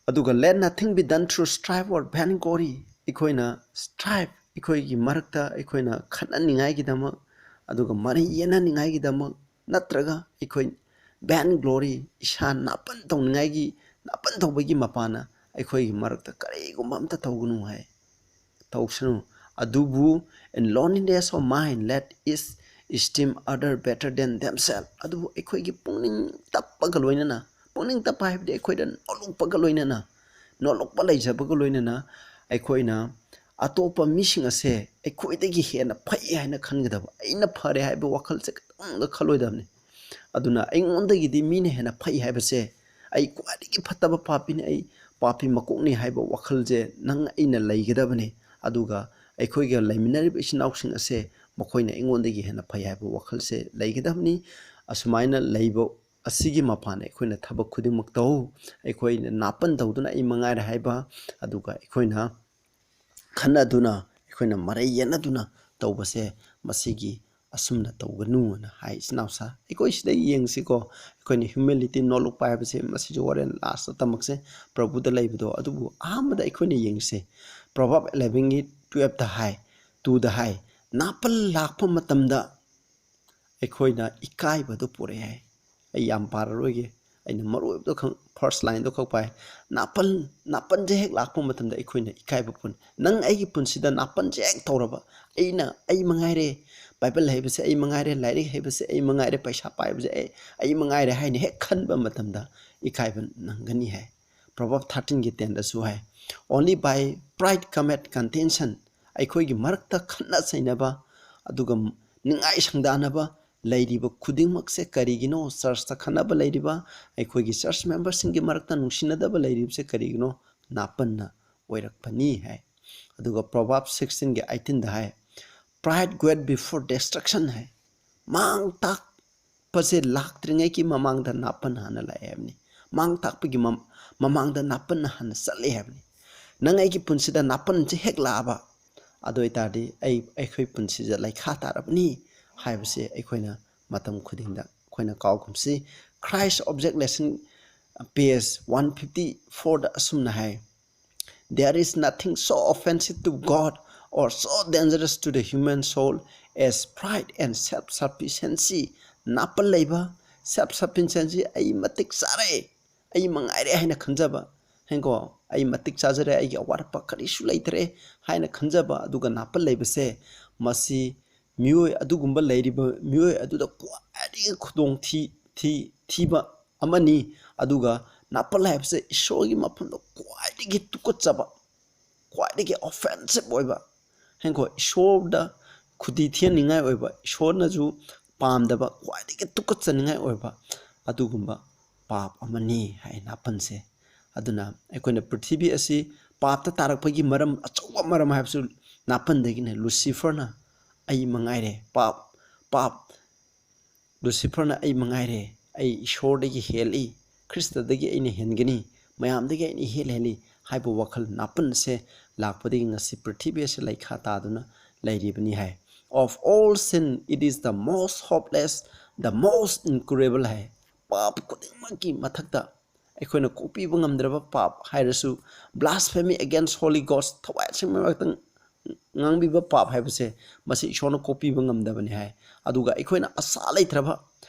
ꯑꯗꯨꯒ "Let nothing be done through strife or vain glory"꯫ ꯑꯩꯈꯣꯏꯅ strife, ꯑꯩꯈꯣꯏꯒꯤ ꯃꯔꯛꯇ ꯑꯩꯈꯣꯏꯅ ꯈꯠꯅꯅꯤꯡꯉꯥꯏꯒꯤꯗꯃꯛ, ꯑꯗꯨꯒ ꯃꯔꯩ ꯌꯦꯠꯅꯅꯤꯡꯉꯥꯏꯒꯤꯗꯃꯛ, ꯅꯠꯇ꯭ꯔꯒ ꯑꯩꯈꯣꯏ vain glory, ꯏꯁꯥ ꯅꯥꯄꯟ ꯇꯧꯅꯤꯡꯉꯥꯏꯒꯤ, ꯅꯥꯄꯟ ꯇꯧꯕꯒꯤ ꯃꯄꯥꯟꯅ ꯑꯩꯈꯣꯏꯒꯤ ꯃꯔꯛꯇ ꯀꯔꯤꯒꯨꯝꯕ ꯑꯝꯇ ꯇꯧꯒꯅꯨ ꯍꯥꯏ꯫ ꯇꯧꯁꯅꯨ꯫ ꯑꯗꯨꯕꯨ "In lowliness of mind let each esteem other better than themselves"꯫ ꯑꯗꯨꯕꯨ ꯑꯩꯈꯣꯏꯒꯤ ꯄꯨꯛꯅꯤꯡ ꯇꯞꯄꯒ ꯂꯣꯏꯅꯅ, ꯄꯨꯛꯅꯤꯡ ꯇꯞꯄ ꯍꯥꯏꯕꯗꯤ ꯑꯩꯈꯣꯏꯗ ꯅꯣꯂꯨꯛꯄꯒ ꯂꯣꯏꯅꯅ, ꯅꯣꯂꯨꯛꯄ ꯂꯩꯖꯕꯒ ꯂꯣꯏꯅꯅ ꯑꯩꯈꯣꯏꯅ ꯑꯇꯣꯞꯄ ꯃꯤꯁꯤꯡ ꯑꯁꯦ ꯑꯩꯈꯣꯏꯗꯒꯤ ꯍꯦꯟꯅ ꯐꯩ ꯍꯥꯏꯅ ꯈꯟꯒꯗꯕ, ꯑꯩꯅ ꯐꯔꯦ ꯍꯥꯏꯕ ꯋꯥꯈꯜꯁꯦ ꯈꯤꯇꯪꯗ ꯈꯜꯂꯣꯏꯗꯕꯅꯤ꯫ ꯑꯗꯨꯅ ꯑꯩꯉꯣꯟꯗꯒꯤꯗꯤ ꯃꯤꯅ ꯍꯦꯟꯅ ꯐꯩ ꯍꯥꯏꯕꯁꯦ, ꯑꯩ ꯈ꯭ꯋꯥꯏꯗꯒꯤ ꯐꯠꯇꯕ ꯄꯥꯄꯤꯅꯤ, ꯑꯩ ꯄꯥꯄꯤ ꯃꯀꯣꯛꯅꯤ ꯍꯥꯏꯕ ꯋꯥꯈꯜꯁꯦ ꯅꯪ ꯑꯩꯅ ꯂꯩꯒꯗꯕꯅꯤ꯫ ꯑꯗꯨꯒ ꯑꯩꯈꯣꯏꯒ ꯂꯩꯃꯤꯟꯅꯔꯤꯕ ꯏꯆꯤꯟ ꯏꯅꯥꯎꯁꯤꯡ ꯑꯁꯦ ꯃꯈꯣꯏꯅ ꯑꯩꯉꯣꯟꯗꯒꯤ ꯍꯦꯟꯅ ꯐꯩ ꯍꯥꯏꯕ ꯋꯥꯈꯜꯁꯦ ꯂꯩꯒꯗꯕꯅꯤ꯫ ꯑꯁꯨꯃꯥꯏꯅ ꯂꯩꯕ ꯑꯁꯤꯒꯤ ꯃꯄꯥꯟ ꯑꯩꯈꯣꯏꯅ ꯊꯕꯛ ꯈꯨꯗꯤꯡꯃꯛ ꯇꯧ꯫ ꯑꯩꯈꯣꯏꯅ ꯅꯥꯄꯟ ꯇꯧꯗꯨꯅ ꯑꯩ ꯃꯉꯥꯏꯔꯦ ꯍꯥꯏꯕ, ꯑꯗꯨꯒ ꯑꯩꯈꯣꯏꯅ ꯈꯠꯅꯗꯨꯅ, ꯑꯩꯈꯣꯏꯅ ꯃꯔꯩ ꯌꯦꯠꯅꯗꯨꯅ ꯇꯧꯕꯁꯦ, ꯃꯁꯤꯒꯤ ꯑꯁꯨꯝꯅ ꯇꯧꯒꯅꯨꯅ ꯍꯥꯏ꯫ ꯏꯆꯤꯟ ꯏꯅꯥꯎꯁꯥ, ꯑꯩꯈꯣꯏ ꯁꯤꯗ ꯌꯦꯡꯁꯤꯀꯣ, ꯑꯩꯈꯣꯏꯅ humility, ꯅꯣꯂꯨꯛꯄ ꯍꯥꯏꯕꯁꯦ, ꯃꯁꯤꯁꯨ ꯍꯣꯔꯦꯟ ꯂꯥꯁꯇ ꯇꯝꯃꯛꯁꯦ, ꯄ꯭ꯔꯚꯨꯗ ꯂꯩꯕꯗꯣ꯫ ꯑꯗꯨꯕꯨ ꯑꯍꯥꯟꯕꯗ ꯑꯩꯈꯣꯏꯅ ꯌꯦꯡꯁꯦ, Proverb elevenꯒꯤ twelveꯇ ꯍꯥꯏ, twoꯗ ꯍꯥꯏ, ꯅꯥꯄꯜ ꯂꯥꯛꯄ ꯃꯇꯝꯗ ꯑꯩꯈꯣꯏꯅ ꯏꯀꯥꯏꯕꯗꯨ ꯄꯨꯔꯛꯑꯦ ꯍꯥꯏ꯫ ꯑꯩ ꯌꯥꯝ ꯄꯥꯔꯔꯣꯏꯒꯦ, ꯑꯩꯅ ꯃꯔꯨ ꯑꯣꯏꯕꯗꯣ ꯈꯪ, first lineꯗꯣ ꯈꯛ ꯄꯥꯏ꯫ ꯅꯥꯄꯜ, ꯅꯥꯄꯜꯁꯦ ꯍꯦꯛ ꯂꯥꯛꯄ ꯃꯇꯝꯗ ꯑꯩꯈꯣꯏꯅ ꯏꯀꯥꯏꯕ ꯄꯨꯟ, ꯅꯪ ꯑꯩꯒꯤ ꯄꯨꯟꯁꯤꯗ ꯅꯥꯄꯜꯁꯦ ꯍꯦꯛ ꯇꯧꯔꯕ, ꯑꯩꯅ, ꯑꯩ ꯃꯉꯥꯏꯔꯦ, ꯕꯥꯏꯕꯜ ꯍꯩꯕꯁꯦ ꯑꯩ ꯃꯉꯥꯏꯔꯦ, ꯂꯥꯏꯔꯤꯛ ꯍꯩꯕꯁꯦ ꯑꯩ ꯃꯉꯥꯏꯔꯦ, ꯄꯩꯁꯥ ꯄꯥꯏꯕꯁꯦ ꯑꯩ, ꯑꯩ ꯃꯉꯥꯏꯔꯦ ꯍꯥꯏꯅ ꯍꯦꯛ ꯈꯟꯕ ꯃꯇꯝꯗ ꯏꯀꯥꯏꯕ ꯅꯪꯒꯅꯤ ꯍꯥꯏ꯫ Proverb thirteenꯒꯤ tenꯗꯁꯨ high, "Only by pride cometh contention", ꯑꯩꯈꯣꯏꯒꯤ ꯃꯔꯛꯇ ꯈꯠꯅ ꯆꯩꯅꯕ, ꯑꯗꯨꯒ ꯅꯤꯡꯉꯥꯏ ꯁꯪꯗꯥꯅꯕ ꯂꯩꯔꯤꯕ ꯈꯨꯗꯤꯡꯃꯛꯁꯦ ꯀꯔꯤꯒꯤꯅꯣ? ꯆꯔꯆꯇ ꯈꯠꯅꯕ ꯂꯩꯔꯤꯕ, ꯑꯩꯈꯣꯏꯒꯤ ꯆꯔꯆ ꯃꯦꯝꯕꯔꯁꯤꯡꯒꯤ ꯃꯔꯛꯇ ꯅꯨꯡꯁꯤꯅꯗꯕ ꯂꯩꯔꯤꯕꯁꯦ ꯀꯔꯤꯒꯤꯅꯣ? ꯅꯥꯄꯟꯅ ꯑꯣꯏꯔꯛꯄꯅꯤ ꯍꯥꯏ꯫ ꯑꯗꯨꯒ Proverb sixteenꯒꯤ eighteenꯗ ꯍꯥꯏ, "Pride goeth before destruction" ꯍꯥꯏ꯫ ꯃꯥꯡ ꯇꯥꯛꯄꯁꯦ ꯂꯥꯛꯇ꯭ꯔꯤꯉꯩꯒꯤ ꯃꯃꯥꯡꯗ ꯅꯥꯄꯟ ꯍꯥꯟꯅ ꯂꯥꯛꯑꯦ ꯍꯥꯏꯕꯅꯤ꯫ ꯃꯥꯡ ꯇꯥꯛꯄꯒꯤ ꯃꯝ-, ꯃꯃꯥꯡꯗ ꯅꯥꯄꯟ ꯍꯥꯟꯅ ꯆꯠꯂꯦ ꯍꯥꯏꯕꯅꯤ꯫ ꯅꯪ ꯑꯩꯒꯤ ꯄꯨꯟꯁꯤꯗ ꯅꯥꯄꯟꯁꯦ ꯍꯦꯛ ꯂꯥꯛꯑꯕ, ꯑꯗꯨ ꯑꯣꯏꯇꯥꯔꯗꯤ ꯑꯩ, ꯑꯩꯈꯣꯏ ꯄꯨꯟꯁꯤꯗ ꯂꯩꯈꯥ ꯇꯥꯔꯕꯅꯤ ꯍꯥꯏꯕꯁꯦ ꯑꯩꯈꯣꯏꯅ ꯃꯇꯝ ꯈꯨꯗꯤꯡꯗ ꯑꯩꯈꯣꯏꯅ ꯀꯥꯎꯒꯨꯝꯁꯤ꯫ Christ Object Lesson, page one fifty fourꯗ ꯑꯁꯨꯝꯅ ꯍꯥꯏ, "There is nothing so offensive to God or so dangerous to the human soul as pride and self-sufficiency." ꯅꯥꯄꯜ ꯂꯩꯕ, self-sufficiency, ꯑꯩ ꯃꯇꯤꯛ ꯆꯥꯔꯦ, ꯑꯩ ꯃꯉꯥꯏꯔꯦ ꯍꯥꯏꯅ ꯈꯟꯖꯕ, ꯍꯦꯡꯀꯣ, "ꯑꯩ ꯃꯇꯤꯛ ꯆꯥꯖꯔꯦ, ꯑꯩꯒꯤ ꯑꯋꯥꯠꯄ ꯀꯔꯤꯁꯨ ꯂꯩꯇ꯭ꯔꯦ" ꯍꯥꯏꯅ ꯈꯟꯖꯕ, ꯑꯗꯨꯒ ꯅꯥꯄꯜ ꯂꯩꯕꯁꯦ, ꯃꯁꯤ ꯃꯤꯑꯣꯏ, ꯑꯗꯨꯒꯨꯝꯕ ꯂꯩꯔꯤꯕ ꯃꯤꯑꯣꯏ ꯑꯗꯨꯗ ꯈ꯭ꯋꯥꯏꯗꯒꯤ ꯈꯨꯗꯣꯡ ꯊꯤ-, ꯊꯤ-, ꯊꯤꯕ ꯑꯃꯅꯤ꯫ ꯑꯗꯨꯒ ꯅꯥꯄꯜ ꯍꯥꯏꯕꯁꯦ ꯏꯁꯣꯔꯒꯤ ꯃꯐꯝꯗ ꯈ꯭ꯋꯥꯏꯗꯒꯤ ꯇꯨꯀꯠꯆꯕ, ꯈ꯭ꯋꯥꯏꯗꯒꯤ offensive ꯑꯣꯏꯕ, ꯍꯦꯡꯀꯣ, ꯏꯁꯣꯔꯗ ꯈꯨꯗꯤ ꯊꯦꯟꯅꯤꯡꯉꯥꯏ ꯑꯣꯏꯕ, ꯏꯁꯣꯔꯅꯁꯨ ꯄꯥꯝꯗꯕ, ꯈ꯭ꯋꯥꯏꯗꯒꯤ ꯇꯨꯀꯠꯆꯅꯤꯡꯉꯥꯏ ꯑꯣꯏꯕ ꯑꯗꯨꯒꯨꯝꯕ ꯄꯥꯞ ꯑꯃꯅꯤ ꯍꯥꯏ ꯅꯥꯄꯟꯁꯦ꯫ ꯑꯗꯨꯅ ꯑꯩꯈꯣꯏꯅ ꯄ꯭ꯔꯤꯊꯤꯕꯤ ꯑꯁꯤ ꯄꯥꯞꯇ ꯇꯥꯔꯛꯄꯒꯤ ꯃꯔꯝ, ꯑꯆꯧꯕ ꯃꯔꯝ ꯍꯥꯏꯕꯁꯨ ꯅꯥꯄꯟꯗꯒꯤꯅꯦ꯫ ꯂꯨꯁꯤꯐꯔꯅ "ꯑꯩ ꯃꯉꯥꯏꯔꯦ ꯄꯥꯞ, ꯄꯥꯞ, ꯂꯨꯁꯤꯐꯔꯅ "ꯑꯩ ꯃꯉꯥꯏꯔꯦ, ꯑꯩ ꯏꯁꯣꯔꯗꯒꯤ ꯍꯦꯜꯂꯤ, ꯈ꯭ꯔꯤꯁꯇꯗꯒꯤ ꯑꯩꯅ ꯍꯦꯟꯒꯅꯤ, ꯃꯌꯥꯝꯗꯒꯤ ꯑꯩꯅ ꯏꯍꯦꯜ ꯍꯦꯜꯂꯤ" ꯍꯥꯏꯕ ꯋꯥꯈꯜ ꯅꯥꯄꯟ ꯑꯁꯦ ꯂꯥꯛꯄꯗꯒꯤ ꯉꯁꯤ ꯄ꯭ꯔꯤꯊꯤꯕꯤ ꯑꯁꯤ ꯂꯩꯈꯥ ꯇꯥꯗꯨꯅ ꯂꯩꯔꯤꯕꯅꯤ ꯍꯥꯏ꯫ "Of all sin, it is the most hopeless, the most incurable" ꯍꯥꯏ꯫ ꯄꯥꯞ ꯈꯨꯗꯤꯡꯃꯛꯀꯤ ꯃꯊꯛꯇ ꯑꯩꯈꯣꯏꯅ ꯀꯣꯛꯄꯤꯕ ꯉꯝꯗ꯭ꯔꯕ ꯄꯥꯞ ꯍꯥꯏꯔꯁꯨ, blasphemy against holy God, ꯊꯋꯥꯏ ꯑꯁꯦꯡꯕ ꯉꯥꯛꯇꯪ ꯉꯥꯡꯕꯤꯕ ꯄꯥꯞ ꯍꯥꯏꯕꯁꯦ, ꯃꯁꯤ ꯏꯁꯣꯔꯅ ꯀꯣꯛꯄꯤꯕ ꯉꯝꯗꯕꯅꯤ ꯍꯥꯏ꯫ ꯑꯗꯨꯒ ꯑꯩꯈꯣꯏꯅ ꯑꯁꯥ ꯂꯩꯇ꯭ꯔꯕ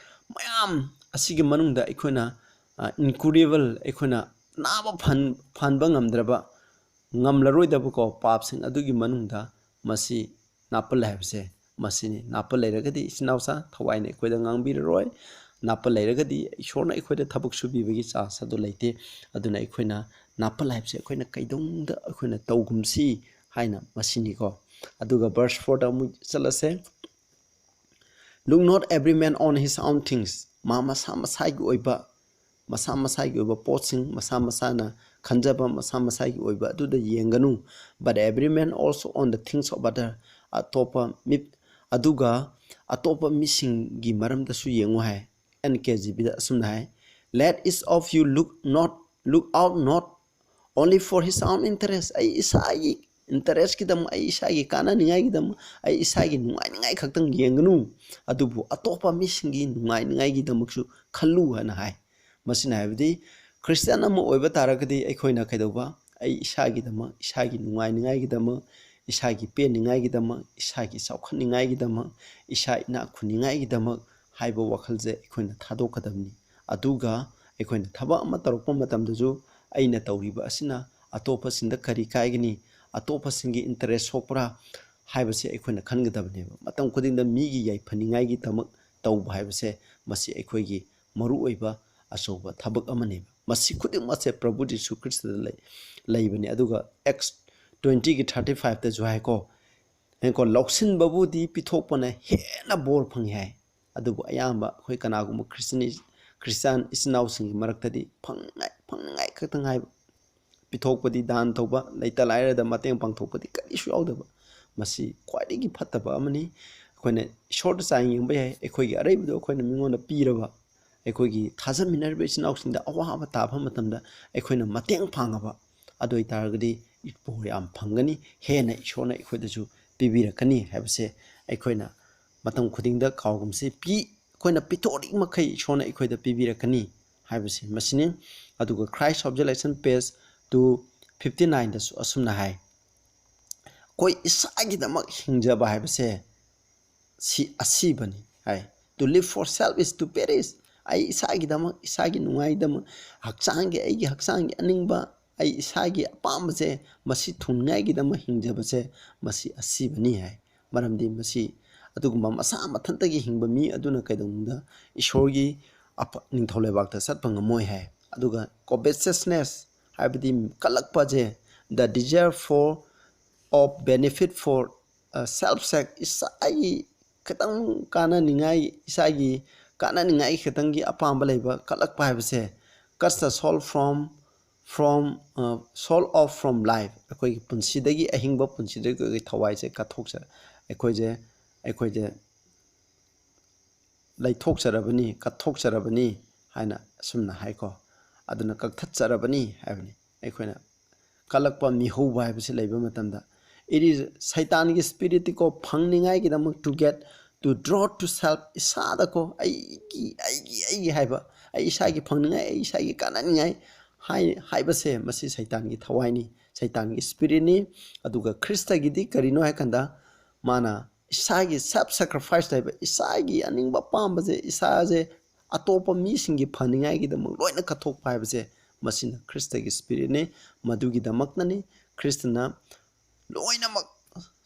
ꯃꯌꯥꯝ ꯑꯁꯤꯒꯤ ꯃꯅꯨꯡꯗ ꯑꯩꯈꯣꯏꯅ, ꯑ, incurable, ꯑꯩꯈꯣꯏꯅ ꯅꯥꯕ ꯐꯍꯟ-, ꯐꯍꯟꯕ ꯉꯝꯗ꯭ꯔꯕ, ꯉꯝꯂꯔꯣꯏꯗꯕꯀꯣ ꯄꯥꯞꯁꯤꯡ ꯑꯗꯨꯒꯤ ꯃꯅꯨꯡꯗ ꯃꯁꯤ ꯅꯥꯄꯜ ꯍꯥꯏꯕꯁꯦ ꯃꯁꯤꯅꯤ꯫ ꯅꯥꯄꯜ ꯂꯩꯔꯒꯗꯤ, ꯏꯆꯤꯟ ꯏꯅꯥꯎꯁꯥ, ꯊꯋꯥꯏꯅ ꯑꯩꯈꯣꯏꯗ ꯉꯥꯡꯕꯤꯔꯔꯣꯏ꯫ ꯅꯥꯄꯜ ꯂꯩꯔꯒꯗꯤ ꯏꯁꯣꯔꯅ ꯑꯩꯈꯣꯏꯗ ꯊꯕꯛ ꯁꯨꯕꯤꯕꯒꯤ ꯆꯥꯟꯁ ꯑꯗꯨ ꯂꯩꯇꯦ꯫ ꯑꯗꯨꯅ ꯑꯩꯈꯣꯏꯅ ꯅꯥꯄꯜ ꯍꯥꯏꯕꯁꯦ ꯑꯩꯈꯣꯏꯅ ꯀꯩꯗꯧꯅꯨꯡꯗ ꯑꯩꯈꯣꯏꯅ ꯇꯧꯒꯨꯝꯁꯤ ꯍꯥꯏꯅ ꯃꯁꯤꯅꯤꯀꯣ꯫ ꯑꯗꯨꯒ verse fourꯗ ꯑꯃꯨꯛ ꯆꯠꯂꯁꯦ꯫ "Look not every man on his own things", ꯃꯥ ꯃꯁꯥ ꯃꯁꯥꯒꯤ ꯑꯣꯏꯕ, ꯃꯁꯥ ꯃꯁꯥꯒꯤ ꯑꯣꯏꯕ ꯄꯣꯠꯁꯤꯡ, ꯃꯁꯥ ꯃꯁꯥꯅ ꯈꯟꯖꯕ, ꯃꯁꯥ ꯃꯁꯥꯒꯤ ꯑꯣꯏꯕ ꯑꯗꯨꯗ ꯌꯦꯡꯒꯅꯨ, "but every man also on the things of other", ꯑꯇꯣꯞꯄ ꯃꯤ, ꯑꯗꯨꯒ ꯑꯇꯣꯞꯄ ꯃꯤꯁꯤꯡꯒꯤ ꯃꯔꯝꯗꯁꯨ ꯌꯦꯡꯉꯨ ꯍꯥꯏ꯫ ꯑꯦꯟ ꯀꯦ ꯖꯤ ꯕꯤꯗ ꯑꯁꯨꯝꯅ ꯍꯥꯏ, "Let each of you look not, look out not only for his own interest", ꯑꯩ ꯏꯁꯥꯒꯤ ꯏꯟꯇꯔꯦꯁꯀꯤꯗꯃꯛ, ꯑꯩ ꯏꯁꯥꯒꯤ ꯀꯥꯟꯅꯅꯤꯡꯉꯥꯏꯒꯤꯗꯃꯛ, ꯑꯩ ꯏꯁꯥꯒꯤ ꯅꯨꯡꯉꯥꯏꯅꯤꯡꯉꯥꯏ ꯈꯛꯇꯪ ꯌꯦꯡꯒꯅꯨ, ꯑꯗꯨꯕꯨ ꯑꯇꯣꯞꯄ ꯃꯤꯁꯤꯡꯒꯤ ꯅꯨꯡꯉꯥꯏꯅꯤꯡꯉꯥꯏꯒꯤꯗꯃꯛꯁꯨ ꯈꯜꯂꯨ ꯍꯥꯏꯅ ꯍꯥꯏ꯫ ꯃꯁꯤꯅ ꯍꯥꯏꯕꯗꯤ ꯈ꯭ꯔꯤꯁꯇꯤꯌꯥꯟ ꯑꯃ ꯑꯣꯏꯕ ꯇꯥꯔꯒꯗꯤ ꯑꯩꯈꯣꯏꯅ ꯀꯩꯗꯧꯕ? ꯑꯩ ꯏꯁꯥꯒꯤꯗꯃꯛ, ꯏꯁꯥꯒꯤ ꯅꯨꯡꯉꯥꯏꯅꯤꯡꯉꯥꯏꯒꯤꯗꯃꯛ, ꯏꯁꯥꯒꯤ ꯄꯦꯟꯅꯤꯡꯉꯥꯏꯒꯤꯗꯃꯛ, ꯏꯁꯥꯒꯤ ꯆꯥꯎꯈꯠꯅꯤꯡꯉꯥꯏꯒꯤꯗꯃꯛ, ꯏꯁꯥ ꯏꯅꯥꯛ ꯈꯨꯟꯅꯤꯡꯉꯥꯏꯒꯤꯗꯃꯛ ꯍꯥꯏꯕ ꯋꯥꯈꯜꯁꯦ ꯑꯩꯈꯣꯏꯅ ꯊꯥꯗꯣꯛꯀꯗꯕꯅꯤ꯫ ꯑꯗꯨꯒ ꯑꯩꯈꯣꯏꯅ ꯊꯕꯛ ꯑꯃ ꯇꯧꯔꯛꯄ ꯃꯇꯝꯗꯁꯨ ꯑꯩꯅ ꯇꯧꯔꯤꯕ ꯑꯁꯤꯅ ꯑꯇꯣꯞꯄꯁꯤꯡꯗ ꯀꯔꯤ ꯀꯥꯏꯒꯅꯤ? ꯑꯇꯣꯞꯄꯁꯤꯡꯒꯤ ꯏꯟꯇꯔꯦꯁ ꯁꯣꯛꯄ꯭ꯔꯥ ꯍꯥꯏꯕꯁꯦ ꯑꯩꯈꯣꯏꯅ ꯈꯟꯒꯗꯕꯅꯦꯕ꯫ ꯃꯇꯝ ꯈꯨꯗꯤꯡꯗ ꯃꯤꯒꯤ ꯌꯥꯏꯐꯅꯤꯡꯉꯥꯏꯒꯤꯗꯃꯛ ꯇꯧꯕ ꯍꯥꯏꯕꯁꯦ ꯃꯁꯤ ꯑꯩꯈꯣꯏꯒꯤ ꯃꯔꯨꯑꯣꯏꯕ ꯑꯆꯧꯕ ꯊꯕꯛ ꯑꯃꯅꯦꯕ꯫ ꯃꯁꯤ ꯈꯨꯗꯤꯡꯃꯛꯁꯦ ꯄ꯭ꯔꯚꯨ ꯖꯤꯁꯨ ꯈ꯭ꯔꯤꯁꯇꯗ ꯂꯩ, ꯂꯩꯕꯅꯤ꯫ ꯑꯗꯨꯒ ꯑꯦꯛꯁ ꯇ꯭ꯋꯦꯟꯇꯤꯒꯤ ꯊꯥꯔꯇꯤ ꯐꯥꯏꯚꯇꯁꯨ ꯍꯥꯏꯀꯣ, ꯍꯦꯡꯀꯣ, "ꯂꯧꯁꯤꯟꯕꯕꯨꯗꯤ ꯄꯤꯊꯣꯛꯄꯅ ꯍꯦꯟꯅ ꯕꯣꯔ ꯐꯪꯉꯤ" ꯍꯥꯏ꯫ ꯑꯗꯨꯕꯨ ꯑꯌꯥꯝꯕ ꯑꯩꯈꯣꯏ ꯀꯅꯥꯒꯨꯝꯕ ꯈ꯭ꯔꯤꯁꯇꯤꯌꯥꯟ ꯏꯆꯤꯟ ꯏꯅꯥꯎꯁꯤꯡꯒꯤ ꯃꯔꯛꯇꯗꯤ ꯐꯪꯅꯤꯡꯉꯥꯏ ꯐꯪꯅꯤꯡꯉꯥꯏ ꯈꯛꯇꯪ ꯍꯥꯏꯕ, ꯄꯤꯊꯣꯛꯄꯗꯤ, ꯗꯥꯟ ꯇꯧꯕ, ꯂꯩꯇ ꯂꯥꯏꯔꯗ ꯃꯇꯦꯡ ꯄꯥꯡꯊꯣꯛꯄꯗꯤ ꯀꯔꯤꯁꯨ ꯌꯥꯎꯗꯕ꯫ ꯃꯁꯤ ꯈ꯭ꯋꯥꯏꯗꯒꯤ ꯐꯠꯇꯕ ꯑꯃꯅꯤ꯫ ꯑꯩꯈꯣꯏꯅ ꯏꯁꯣꯔꯗ ꯆꯥꯡ ꯌꯦꯡꯕ ꯌꯥꯏ꯫ ꯑꯩꯈꯣꯏꯒꯤ ꯑꯔꯩꯕꯗꯨ ꯑꯩꯈꯣꯏꯅ ꯃꯤꯉꯣꯟꯗ ꯄꯤꯔꯕ, ꯑꯩꯈꯣꯏꯒꯤ ꯊꯥꯖꯃꯤꯟꯅꯔꯤꯕ ꯏꯆꯤꯟ ꯏꯅꯥꯎꯁꯤꯡꯗ ꯑꯋꯥꯕ ꯇꯥꯕ ꯃꯇꯝꯗ ꯑꯩꯈꯣꯏꯅ ꯃꯇꯦꯡ ꯄꯥꯡꯉꯕ, ꯑꯗꯨ ꯑꯣꯏꯇꯥꯔꯒꯗꯤ ꯕꯣꯔ ꯌꯥꯝ ꯐꯪꯒꯅꯤ, ꯍꯦꯟꯅ ꯏꯁꯣꯔꯅ ꯑꯩꯈꯣꯏꯗꯁꯨ ꯄꯤꯕꯤꯔꯛꯀꯅꯤ ꯍꯥꯏꯕꯁꯦ ꯑꯩꯈꯣꯏꯅ ꯃꯇꯝ ꯈꯨꯗꯤꯡꯗ ꯀꯥꯎꯒꯨꯝꯁꯤ ꯄꯤ꯫ ꯑꯩꯈꯣꯏꯅ ꯄꯤꯊꯣꯛꯂꯤ ꯃꯈꯩ ꯏꯁꯣꯔꯅ ꯑꯩꯈꯣꯏꯗ ꯄꯤꯕꯤꯔꯛꯀꯅꯤ ꯍꯥꯏꯕꯁꯤ ꯃꯁꯤꯅꯤ꯫ ꯑꯗꯨꯒ Christ Observation page two fifty nineꯗꯁꯨ ꯑꯁꯨꯝꯅ ꯍꯥꯏ, ꯑꯩꯈꯣꯏ ꯏꯁꯥꯒꯤꯗꯃꯛ ꯍꯤꯡꯖꯕ ꯍꯥꯏꯕꯁꯦ ꯁꯤ ꯑꯁꯤꯕꯅꯤ ꯍꯥꯏ꯫ To live for self is to perish. ꯑꯩ ꯏꯁꯥꯒꯤꯗꯃꯛ, ꯏꯁꯥꯒꯤ ꯅꯨꯡꯉꯥꯏꯗꯃꯛ, ꯍꯛꯆꯥꯡꯒꯤ, ꯑꯩꯒꯤ ꯍꯛꯆꯥꯡꯒꯤ ꯑꯅꯤꯡꯕ, ꯑꯩ ꯏꯁꯥꯒꯤ ꯑꯄꯥꯝꯕꯁꯦ ꯃꯁꯤ ꯊꯨꯡꯅꯉꯥꯏꯒꯤꯗꯃꯛ ꯍꯤꯡꯖꯕꯁꯦ ꯃꯁꯤ ꯑꯁꯤꯕꯅꯤ ꯍꯥꯏ꯫ ꯃꯔꯝꯗꯤ ꯃꯁꯤ ꯑꯗꯨꯒꯨꯝꯕ ꯃꯁꯥ ꯃꯊꯟꯇꯒꯤ ꯍꯤꯡꯕ ꯃꯤ ꯑꯗꯨꯅ ꯀꯩꯗꯧꯅꯨꯡꯗ ꯏꯁꯣꯔꯒꯤ ꯑꯐ-, ꯅꯤꯡꯊꯧ ꯂꯩꯕꯥꯛꯇ ꯆꯠꯄ ꯉꯝꯃꯣꯏ ꯍꯥꯏ꯫ ꯑꯗꯨꯒ covetousness ꯍꯥꯏꯕꯗꯤ ꯀꯜꯂꯛꯄꯁꯦ, the desire for of benefit for self sake, ꯏꯁꯥꯒꯤ ꯈꯤꯇꯪ ꯀꯥꯟꯅꯅꯤꯡꯉꯥꯏ, ꯏꯁꯥꯒꯤ ꯀꯥꯟꯅꯅꯤꯡꯉꯥꯏ ꯈꯤꯇꯪꯒꯤ ꯑꯄꯥꯝꯕ ꯂꯩꯕ ꯀꯜꯂꯛꯄ ꯍꯥꯏꯕꯁꯦ, cuts the soul from from soul off from life, ꯑꯩꯈꯣꯏꯒꯤ ꯄꯨꯟꯁꯤꯗꯒꯤ, ꯑꯍꯤꯡꯕ ꯄꯨꯟꯁꯤꯗꯒꯤ ꯑꯩꯈꯣꯏꯒꯤ ꯊꯋꯥꯏꯁꯦ ꯀꯠꯊꯣꯛꯆ-, ꯑꯩꯈꯣꯏꯁꯦ, ꯑꯩꯈꯣꯏꯁꯦ ꯂꯩꯊꯣꯛꯆꯔꯕꯅꯤ, ꯀꯠꯊꯣꯛꯆꯔꯕꯅꯤ ꯍꯥꯏꯅ ꯑꯁꯨꯝꯅ ꯍꯥꯏꯀꯣ꯫ ꯑꯗꯨꯅ ꯀꯛꯊꯠꯆꯔꯕꯅꯤ ꯍꯥꯏꯕꯅꯤ꯫ ꯑꯩꯈꯣꯏꯅ ꯀꯜꯂꯛꯄ, ꯃꯤꯍꯧꯕ ꯍꯥꯏꯕꯁꯤ ꯂꯩꯕ ꯃꯇꯝꯗ, it is ꯁꯩꯇꯥꯟꯒꯤ spiritꯇꯤꯀꯣ, ꯐꯪꯅꯤꯡꯉꯥꯏꯒꯤꯗꯃꯛ, to get, to draw to self, ꯏꯁꯥꯗꯀꯣ, ꯑꯩꯒꯤ, ꯑꯩꯒꯤ, ꯑꯩꯒꯤ ꯍꯥꯏꯕ, ꯑꯩ ꯏꯁꯥꯒꯤ ꯐꯪꯅꯤꯡꯉꯥꯏ, ꯑꯩ ꯏꯁꯥꯒꯤ ꯀꯥꯟꯅꯅꯤꯡꯉꯥꯏ ꯍꯥꯏ-, ꯍꯥꯏꯕꯁꯦ ꯃꯁꯤ ꯁꯩꯇꯥꯟꯒꯤ ꯊꯋꯥꯏꯅꯤ, ꯁꯩꯇꯥꯟꯒꯤ spiritꯅꯤ꯫ ꯑꯗꯨꯒ ꯈ꯭ꯔꯤꯁꯇꯒꯤꯗꯤ ꯀꯔꯤꯅꯣ ꯍꯥꯏ ꯀꯥꯟꯗ, ꯃꯥꯅ ꯏꯁꯥꯒꯤ self sacrifice ꯍꯥꯏꯕ, ꯏꯁꯥꯒꯤ ꯑꯅꯤꯡꯕ ꯑꯄꯥꯝꯕꯁꯦ, ꯏꯁꯥꯁꯦ ꯑꯇꯣꯞꯄ ꯃꯤꯁꯤꯡꯒꯤ ꯐꯅꯤꯡꯉꯥꯏꯒꯤꯗꯃꯛ ꯂꯣꯏꯅ ꯀꯠꯊꯣꯛꯄ ꯍꯥꯏꯕꯁꯦ, ꯃꯁꯤꯅ ꯈ꯭ꯔꯤꯁꯇꯒꯤ spiritꯅꯤ꯫ ꯃꯗꯨꯒꯤꯗꯃꯛꯇꯅꯤ ꯈ꯭ꯔꯤꯁꯇꯅ ꯂꯣꯏꯅꯃꯛ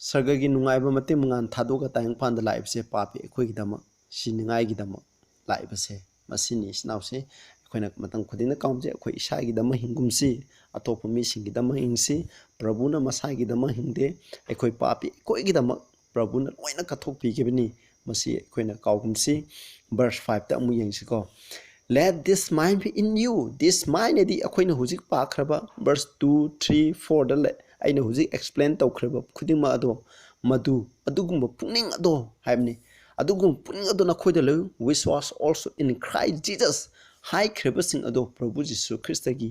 ꯁꯔꯒꯒꯤ ꯅꯨꯡꯉꯥꯏꯕ ꯃꯇꯤꯛ ꯃꯉꯥꯜ ꯊꯥꯗꯣꯛꯑꯒ ꯇꯥꯏꯕꯪꯄꯥꯟꯗ ꯂꯥꯛꯏꯕꯁꯦ, ꯄꯥꯄꯤ ꯑꯩꯈꯣꯏꯒꯤꯗꯃꯛ ꯁꯤꯅꯤꯡꯉꯥꯏꯒꯤꯗꯃꯛ ꯂꯥꯛꯏꯕꯁꯦ꯫ ꯃꯁꯤꯅꯤ ꯏꯆꯤꯟ ꯏꯅꯥꯎꯁꯦ ꯑꯩꯈꯣꯏꯅ ꯃꯇꯝ ꯈꯨꯗꯤꯡꯗ ꯀꯥꯎꯖꯩ꯫ ꯑꯩꯈꯣꯏ ꯏꯁꯥꯒꯤꯗꯃꯛ ꯍꯤꯡꯒꯨꯝꯁꯤ, ꯑꯇꯣꯞꯄ ꯃꯤꯁꯤꯡꯒꯤꯗꯃꯛ ꯍꯤꯡꯁꯤ꯫ ꯄ꯭ꯔꯚꯨꯅ ꯃꯁꯥꯒꯤꯗꯃꯛ ꯍꯤꯡꯗꯦ꯫ ꯑꯩꯈꯣꯏ ꯄꯥꯄꯤ ꯑꯩꯈꯣꯏꯒꯤꯗꯃꯛ ꯄ꯭ꯔꯚꯨꯅ ꯂꯣꯏꯅ ꯀꯠꯊꯣꯛꯄꯤꯈꯤꯕꯅꯤ꯫ ꯃꯁꯤ ꯑꯩꯈꯣꯏꯅ ꯀꯥꯎꯒꯨꯝꯁꯤ꯫ Verse fiveꯇ ꯑꯃꯨꯛ ꯌꯦꯡꯁꯤꯀꯣ꯫ Let this mind be in you. This mind ꯍꯥꯏꯗꯤ ꯑꯩꯈꯣꯏꯅ ꯍꯧꯖꯤꯛ ꯄꯥꯈ꯭ꯔꯕ verse two, three, fourꯗ ꯂꯩ, ꯑꯩꯅ ꯍꯧꯖꯤꯛ explain ꯇꯧꯈ꯭ꯔꯕ ꯈꯨꯗꯤꯡꯃꯛ ꯑꯗꯣ, ꯃꯗꯨ, ꯑꯗꯨꯒꯨꯝꯕ ꯄꯨꯛꯅꯤꯡ ꯑꯗꯣ ꯍꯥꯏꯕꯅꯤ꯫ ꯑꯗꯨꯒꯨꯝꯕ ꯄꯨꯛꯅꯤꯡ ꯑꯗꯣ ꯅꯈꯣꯏꯗ ꯂꯩꯌꯨ, which was also in Christ Jesus. ꯍꯥꯏꯈ꯭ꯔꯤꯕꯁꯤꯡ ꯑꯗꯣ ꯄ꯭ꯔꯚꯨ ꯖꯤꯁꯨ ꯈ꯭ꯔꯤꯁꯇꯒꯤ,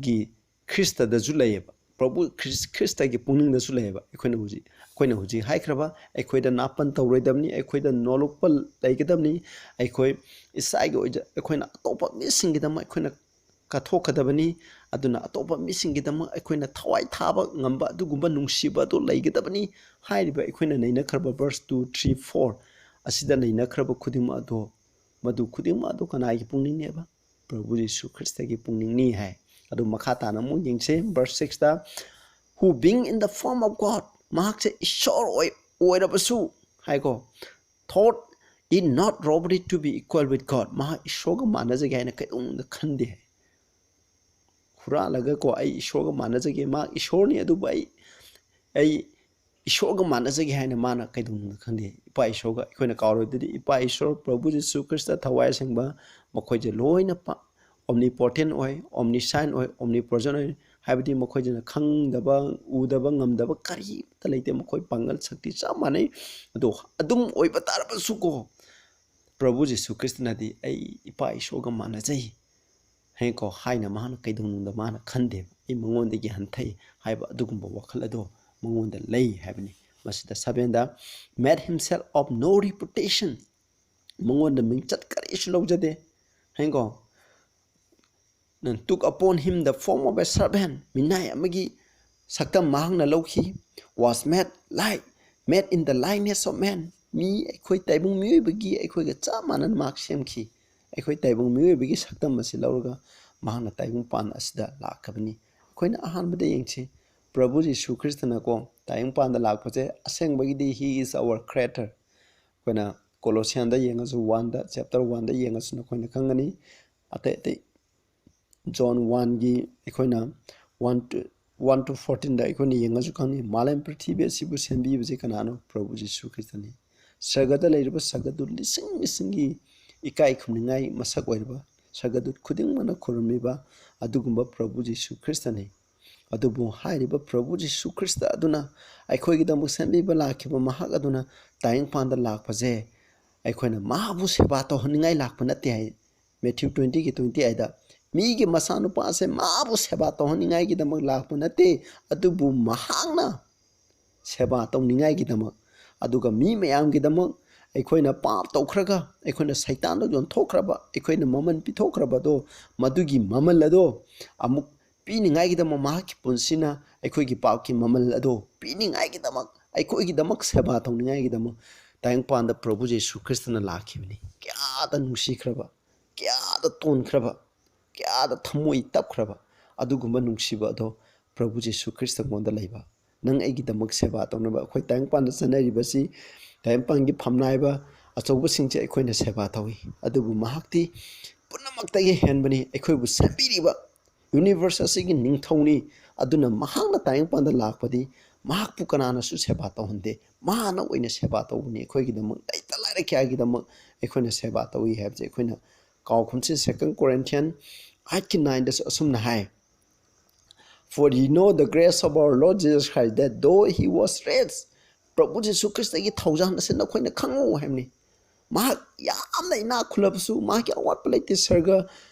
ꯒꯤ, ꯈ꯭ꯔꯤꯁꯇꯗꯁꯨ ꯂꯩꯌꯦꯕ꯫ ꯄ꯭ꯔꯚꯨ ꯈ꯭ꯔꯤꯁ-, ꯈ꯭ꯔꯤꯁꯇꯒꯤ ꯄꯨꯛꯅꯤꯡꯗꯁꯨ ꯂꯩꯌꯦꯕ꯫ ꯑꯩꯈꯣꯏꯅ ꯍꯧꯖꯤꯛ, ꯑꯩꯈꯣꯏꯅ ꯍꯧꯖꯤꯛ ꯍꯥꯏꯈ꯭ꯔꯕ, ꯑꯩꯈꯣꯏꯗ ꯅꯥꯄꯟ ꯇꯧꯔꯣꯏꯗꯕꯅꯤ, ꯑꯩꯈꯣꯏꯗ ꯅꯣꯂꯨꯛꯄ ꯂꯩꯒꯗꯕꯅꯤ, ꯑꯩꯈꯣꯏ ꯏꯁꯥꯒꯤ ꯑꯣꯏꯖ-, ꯑꯩꯈꯣꯏꯅ ꯑꯇꯣꯞꯄ ꯃꯤꯁꯤꯡꯒꯤꯗꯃꯛ ꯑꯩꯈꯣꯏꯅ ꯀꯠꯊꯣꯛꯀꯗꯕꯅꯤ꯫ ꯑꯗꯨꯅ ꯑꯇꯣꯞꯄ ꯃꯤꯁꯤꯡꯒꯤꯗꯃꯛ ꯑꯩꯈꯣꯏꯅ ꯊꯋꯥꯏ ꯊꯥꯕ ꯉꯝꯕ ꯑꯗꯨꯒꯨꯝꯕ ꯅꯨꯡꯁꯤꯕ ꯑꯗꯨ ꯂꯩꯒꯗꯕꯅꯤ꯫ ꯍꯥꯏꯔꯤꯕ ꯑꯩꯈꯣꯏꯅ ꯅꯩꯅꯈ꯭ꯔꯕ verse two, three, four ꯑꯁꯤꯗ ꯅꯩꯅꯈ꯭ꯔꯕ ꯈꯨꯗꯤꯡꯃꯛ ꯑꯗꯣ, ꯃꯗꯨ ꯈꯨꯗꯤꯡꯃꯛ ꯑꯗꯨ ꯀꯅꯥꯒꯤ ꯄꯨꯛꯅꯤꯡꯅꯦꯕ? ꯄ꯭ꯔꯚꯨ ꯖꯤꯁꯨ ꯈ꯭ꯔꯤꯁꯇꯒꯤ ꯄꯨꯛꯅꯤꯡꯅꯤ ꯍꯥꯏ꯫ ꯑꯗꯨ ꯃꯈꯥ ꯇꯥꯅ ꯑꯃꯨꯛ ꯌꯦꯡꯁꯦ, verse sixꯇ, "Who being in the form of God", ꯃꯍꯥꯛꯁꯦ ꯏꯁꯣꯔ ꯑꯣꯏ-, ꯑꯣꯏꯔꯕꯁꯨ ꯍꯥꯏꯀꯣ, "thought it not robbery to be equal with God", ꯃꯍꯥꯛ ꯏꯁꯣꯔꯒ ꯃꯥꯟꯅꯖꯒꯦ ꯍꯥꯏꯅ ꯀꯩꯗꯧꯅꯨꯡꯗ ꯈꯟꯗꯦ ꯍꯥꯏ꯫ ꯍꯨꯔꯥꯜꯂꯒꯀꯣ, "ꯑꯩ ꯏꯁꯣꯔꯒ ꯃꯥꯟꯅꯖꯒꯦ", ꯃꯍꯥꯛ ꯏꯁꯣꯔꯅꯤ, ꯑꯗꯨꯕꯨ ꯑꯩ, ꯑꯩ ꯏꯁꯣꯔꯒ ꯃꯥꯟꯅꯖꯒꯦ ꯍꯥꯏꯅ ꯃꯥꯅ ꯀꯩꯗꯧꯅꯨꯡꯗ ꯈꯟꯗꯦ꯫ ꯏꯄꯥ ꯏꯁꯣꯔꯒ ꯑꯩꯈꯣꯏꯅ ꯀꯥꯎꯔꯣꯏꯗꯗꯤ, ꯏꯄꯥ ꯏꯁꯣꯔ, ꯄ꯭ꯔꯚꯨ ꯖꯤꯁꯨ ꯈ꯭ꯔꯤꯁꯇ, ꯊꯋꯥꯏ ꯑꯁꯦꯡꯕ, ꯃꯈꯣꯏꯁꯦ ꯂꯣꯏꯅ ꯄ-, omnipotent ꯑꯣꯏ, omniscient ꯑꯣꯏ, omnipresent ꯑꯣꯏ, ꯍꯥꯏꯕꯗꯤ ꯃꯈꯣꯏꯁꯤꯅ ꯈꯪꯗꯕ, ꯎꯗꯕ ꯉꯝꯗꯕ ꯀꯔꯤꯃꯠꯇ ꯂꯩꯇꯦ꯫ ꯃꯈꯣꯏ ꯄꯥꯡꯒꯜ ꯁꯛꯇꯤ ꯆꯞ ꯃꯥꯟꯅꯩ꯫ ꯑꯗꯣ ꯑꯗꯨꯝ ꯑꯣꯏꯕ ꯇꯥꯔꯕꯁꯨꯀꯣ, ꯄ꯭ꯔꯚꯨ ꯖꯤꯁꯨ ꯈ꯭ꯔꯤꯁꯇꯅꯗꯤ "ꯑꯩ ꯏꯄꯥ ꯏꯁꯣꯔꯒ ꯃꯥꯟꯅꯖꯩ" ꯍꯥꯏꯀꯣ, ꯍꯥꯏꯅ ꯃꯍꯥꯛꯅ ꯀꯩꯗꯧꯅꯨꯡꯗ ꯃꯥꯅ ꯈꯟꯗꯦꯕ, "ꯑꯩ ꯃꯉꯣꯟꯗꯒꯤ ꯍꯟꯊꯩ" ꯍꯥꯏꯕ ꯑꯗꯨꯒꯨꯝꯕ ꯋꯥꯈꯜ ꯑꯗꯣ ꯃꯉꯣꯟꯗ ꯂꯩ ꯍꯥꯏꯕꯅꯤ꯫ ꯃꯁꯤꯗ sevenꯗ, "Made himself of no reputation", ꯃꯉꯣꯟꯗ ꯃꯤꯡꯆꯠ ꯀꯔꯤꯁꯨ ꯂꯧꯖꯗꯦ ꯍꯥꯏꯀꯣ꯫ "Took upon him the form of a servant", ꯃꯤꯅꯥꯏ ꯑꯃꯒꯤ ꯁꯛꯇꯝ ꯃꯍꯥꯛꯅ ꯂꯧꯈꯤ꯫ "Was made like, made in the likeness of man", ꯃꯤ ꯑꯩꯈꯣꯏ ꯇꯥꯏꯕꯪ ꯃꯤꯑꯣꯏꯕꯒꯤ, ꯑꯩꯈꯣꯏꯒ ꯆꯞ ꯃꯥꯟꯅꯅ ꯃꯍꯥꯛ ꯁꯦꯝꯈꯤ꯫ ꯑꯩꯈꯣꯏ ꯇꯥꯏꯕꯪ ꯃꯤꯑꯣꯏꯕꯒꯤ ꯁꯛꯇꯝ ꯑꯁꯤ ꯂꯧꯔꯒ ꯃꯍꯥꯛꯅ ꯇꯥꯏꯕꯪ ꯄꯥꯟ ꯑꯁꯤꯗ ꯂꯥꯛꯈꯤꯕꯅꯤ꯫ ꯑꯩꯈꯣꯏꯅ ꯑꯍꯥꯟꯕꯗ ꯌꯦꯡꯁꯤ, ꯄ꯭ꯔꯚꯨ ꯖꯤꯁꯨ ꯈ꯭ꯔꯤꯁꯇꯅꯀꯣ ꯇꯥꯏꯕꯪ ꯄꯥꯟꯗ ꯂꯥꯛꯄꯁꯦ, ꯑꯁꯦꯡꯕꯒꯤꯗꯤ he is our creator꯫ ꯑꯩꯈꯣꯏꯅ ꯀꯣꯂꯣꯁꯤꯌꯥꯟꯗ ꯌꯦꯡꯉꯁꯨ, one ꯗ, chapter one ꯗ ꯌꯦꯡꯉꯁꯨ ꯅꯈꯣꯏꯅ ꯈꯪꯒꯅꯤ꯫ ꯑꯇꯩ ꯑꯇꯩ John one ꯒꯤ ꯑꯩꯈꯣꯏꯅ one to, one to fourteen ꯗ ꯑꯩꯈꯣꯏꯅ ꯌꯦꯡꯉꯁꯨ ꯈꯪꯅꯤ, ꯃꯥꯂꯦꯝ ꯄ꯭ꯔꯤꯊꯤꯕꯤ ꯑꯁꯤꯕꯨ ꯁꯦꯝꯕꯤꯕꯁꯤ ꯀꯅꯥꯅꯣ? ꯄ꯭ꯔꯚꯨ ꯖꯤꯁꯨ ꯈ꯭ꯔꯤꯁꯇꯅꯤ꯫ ꯁꯔꯒꯗ ꯂꯩꯔꯤꯕ ꯁꯔꯒꯗꯨꯠ ꯂꯤꯁꯤꯡ ꯂꯤꯁꯤꯡꯒꯤ ꯏꯀꯥꯏ ꯈꯨꯝꯅꯤꯡꯉꯥꯏ ꯃꯁꯛ ꯑꯣꯏꯔꯤꯕ ꯁꯔꯒꯗꯨꯠ ꯈꯨꯗꯤꯡꯃꯛꯅ ꯈꯨꯔꯨꯝꯂꯤꯕ ꯑꯗꯨꯒꯨꯝꯕ ꯄ꯭ꯔꯚꯨ ꯖꯤꯁꯨ ꯈ꯭ꯔꯤꯁꯇꯅꯤ꯫ ꯑꯗꯨꯕꯨ ꯍꯥꯏꯔꯤꯕ ꯄ꯭ꯔꯚꯨ ꯖꯤꯁꯨ ꯈ꯭ꯔꯤꯁꯇ ꯑꯗꯨꯅ ꯑꯩꯈꯣꯏꯒꯤꯗꯃꯛ ꯁꯦꯝꯕꯤꯕ ꯂꯥꯛꯈꯤꯕ ꯃꯍꯥꯛ ꯑꯗꯨꯅ ꯇꯥꯏꯕꯪꯄꯥꯟꯗ ꯂꯥꯛꯄꯁꯦ ꯑꯩꯈꯣꯏꯅ ꯃꯥꯕꯨ ꯁꯦꯕꯥ ꯇꯧꯍꯟꯅꯤꯡꯉꯥꯏ ꯂꯥꯛꯄ ꯅꯠꯇꯦ ꯍꯥꯏ꯫ ꯃꯦꯊ꯭ꯌꯨ ꯇ꯭ꯋꯦꯟꯇꯤꯒꯤ ꯇ꯭ꯋꯦꯟꯇꯤ ꯑꯩꯠꯇ, "ꯃꯤꯒꯤ ꯃꯆꯥꯅꯨꯄꯥꯁꯦ ꯃꯥꯕꯨ ꯁꯦꯕꯥ ꯇꯧꯍꯟꯅꯤꯡꯉꯥꯏꯒꯤꯗꯃꯛ ꯂꯥꯛꯄ ꯅꯠꯇꯦ, ꯑꯗꯨꯕꯨ ꯃꯍꯥꯛꯅ ꯁꯦꯕꯥ ꯇꯧꯅꯤꯡꯉꯥꯏꯒꯤꯗꯃꯛ, ꯑꯗꯨꯒ ꯃꯤ ꯃꯌꯥꯝꯒꯤꯗꯃꯛ ꯑꯩꯈꯣꯏꯅ ꯄꯥꯞ ꯇꯧꯈ꯭ꯔꯒ, ꯑꯩꯈꯣꯏꯅ ꯁꯩꯇꯥꯟꯗ ꯌꯣꯟꯊꯣꯛꯈ꯭ꯔꯕ, ꯑꯩꯈꯣꯏꯅ ꯃꯃꯜ ꯄꯤꯊꯣꯛꯈ꯭ꯔꯕꯗꯣ, ꯃꯗꯨꯒꯤ ꯃꯃꯜ ꯑꯗꯣ ꯑꯃꯨꯛ ꯄꯤꯅꯤꯡꯉꯥꯏꯒꯤꯗꯃꯛ ꯃꯍꯥꯛꯀꯤ ꯄꯨꯟꯁꯤꯅ ꯑꯩꯈꯣꯏꯒꯤ ꯄꯥꯞꯀꯤ ꯃꯃꯜ ꯑꯗꯣ ꯄꯤꯅꯤꯡꯉꯥꯏꯒꯤꯗꯃꯛ, ꯑꯩꯈꯣꯏꯒꯤꯗꯃꯛ ꯁꯦꯕꯥ ꯇꯧꯅꯤꯡꯉꯥꯏꯒꯤꯗꯃꯛ ꯇꯥꯏꯕꯪꯄꯥꯟꯗ ꯄ꯭ꯔꯚꯨ ꯖꯤꯁꯨ ꯈ꯭ꯔꯤꯁꯇꯅ ꯂꯥꯛꯈꯤꯕꯅꯤ꯫ ꯀꯌꯥꯗ ꯅꯨꯡꯁꯤꯈ꯭ꯔꯕ, ꯀꯌꯥꯗ ꯇꯣꯟꯈ꯭ꯔꯕ, ꯀꯌꯥꯗ ꯊꯃꯣꯏ ꯇꯞꯈ꯭ꯔꯕ ꯑꯗꯨꯒꯨꯝꯕ ꯅꯨꯡꯁꯤꯕ ꯑꯗꯣ ꯄ꯭ꯔꯚꯨ ꯖꯤꯁꯨ ꯈ꯭ꯔꯤꯁꯇꯉꯣꯟꯗ ꯂꯩꯕ꯫ ꯅꯪ ꯑꯩꯒꯤꯗꯃꯛ ꯁꯦꯕꯥ ꯇꯧꯅꯕ ꯑꯩꯈꯣꯏ ꯇꯥꯏꯕꯪꯄꯥꯟꯗ ꯆꯠꯅꯔꯤꯕꯁꯤ, ꯇꯥꯏꯕꯪꯄꯥꯟꯒꯤ ꯐꯝꯅꯥꯏꯕ ꯑꯆꯧꯕꯁꯤꯡꯁꯦ ꯑꯩꯈꯣꯏꯅ ꯁꯦꯕꯥ ꯇꯧꯏ꯫ ꯑꯗꯨꯕꯨ ꯃꯍꯥꯛꯇꯤ ꯄꯨꯝꯅꯃꯛꯇꯒꯤ ꯍꯦꯟꯕꯅꯤ, ꯑꯩꯈꯣꯏꯕꯨ ꯁꯦꯝꯕꯤꯔꯤꯕ ꯌꯨꯅꯤꯚꯔꯁ ꯑꯁꯤꯒꯤ ꯅꯤꯡꯊꯧꯅꯤ꯫ ꯑꯗꯨꯅ ꯃꯍꯥꯛꯅ ꯇꯥꯏꯕꯪꯄꯥꯟꯗ ꯂꯥꯛꯄꯗꯤ ꯃꯍꯥꯛꯄꯨ ꯀꯅꯥꯅꯁꯨ ꯁꯦꯕꯥ ꯇꯧꯍꯟꯗꯦ꯫ ꯃꯥꯅ ꯑꯣꯏꯅ ꯁꯦꯕꯥ ꯇꯧꯕꯅꯤ꯫ ꯑꯩꯈꯣꯏꯒꯤꯗꯃꯛ, ꯂꯩꯇ ꯂꯥꯏꯔ ꯀꯌꯥꯒꯤꯗꯃꯛ ꯑꯩꯈꯣꯏꯅ ꯁꯦꯕꯥ ꯇꯧꯏ ꯍꯥꯏꯕꯁꯦ ꯑꯩꯈꯣꯏꯅ ꯀꯥꯎ ꯈꯨꯝꯁꯤ꯫ Second Corinthian ꯑꯥꯏꯠꯀꯤ ꯅꯥꯏꯟꯗꯁꯨ ꯑꯁꯨꯝꯅ ꯍꯥꯏ, "For ye know the grace of our Lord Jesus Christ, that though he was rich," ꯄ꯭ꯔꯚꯨ ꯖꯤꯁꯨ ꯈ꯭ꯔꯤꯁꯇꯒꯤ ꯊꯧꯖꯥꯜ ꯑꯁꯤ ꯅꯈꯣꯏꯅ ꯈꯪꯉꯨ ꯍꯥꯏꯕꯅꯤ꯫ ꯃꯍꯥꯛ ꯌꯥꯝꯅ ꯏꯅꯥꯛ ꯈꯨꯜꯂꯕꯁꯨ, ꯃꯍꯥꯛꯀꯤ ꯑꯋꯥꯠꯄ ꯂꯩꯇꯦ, ꯁꯔꯒ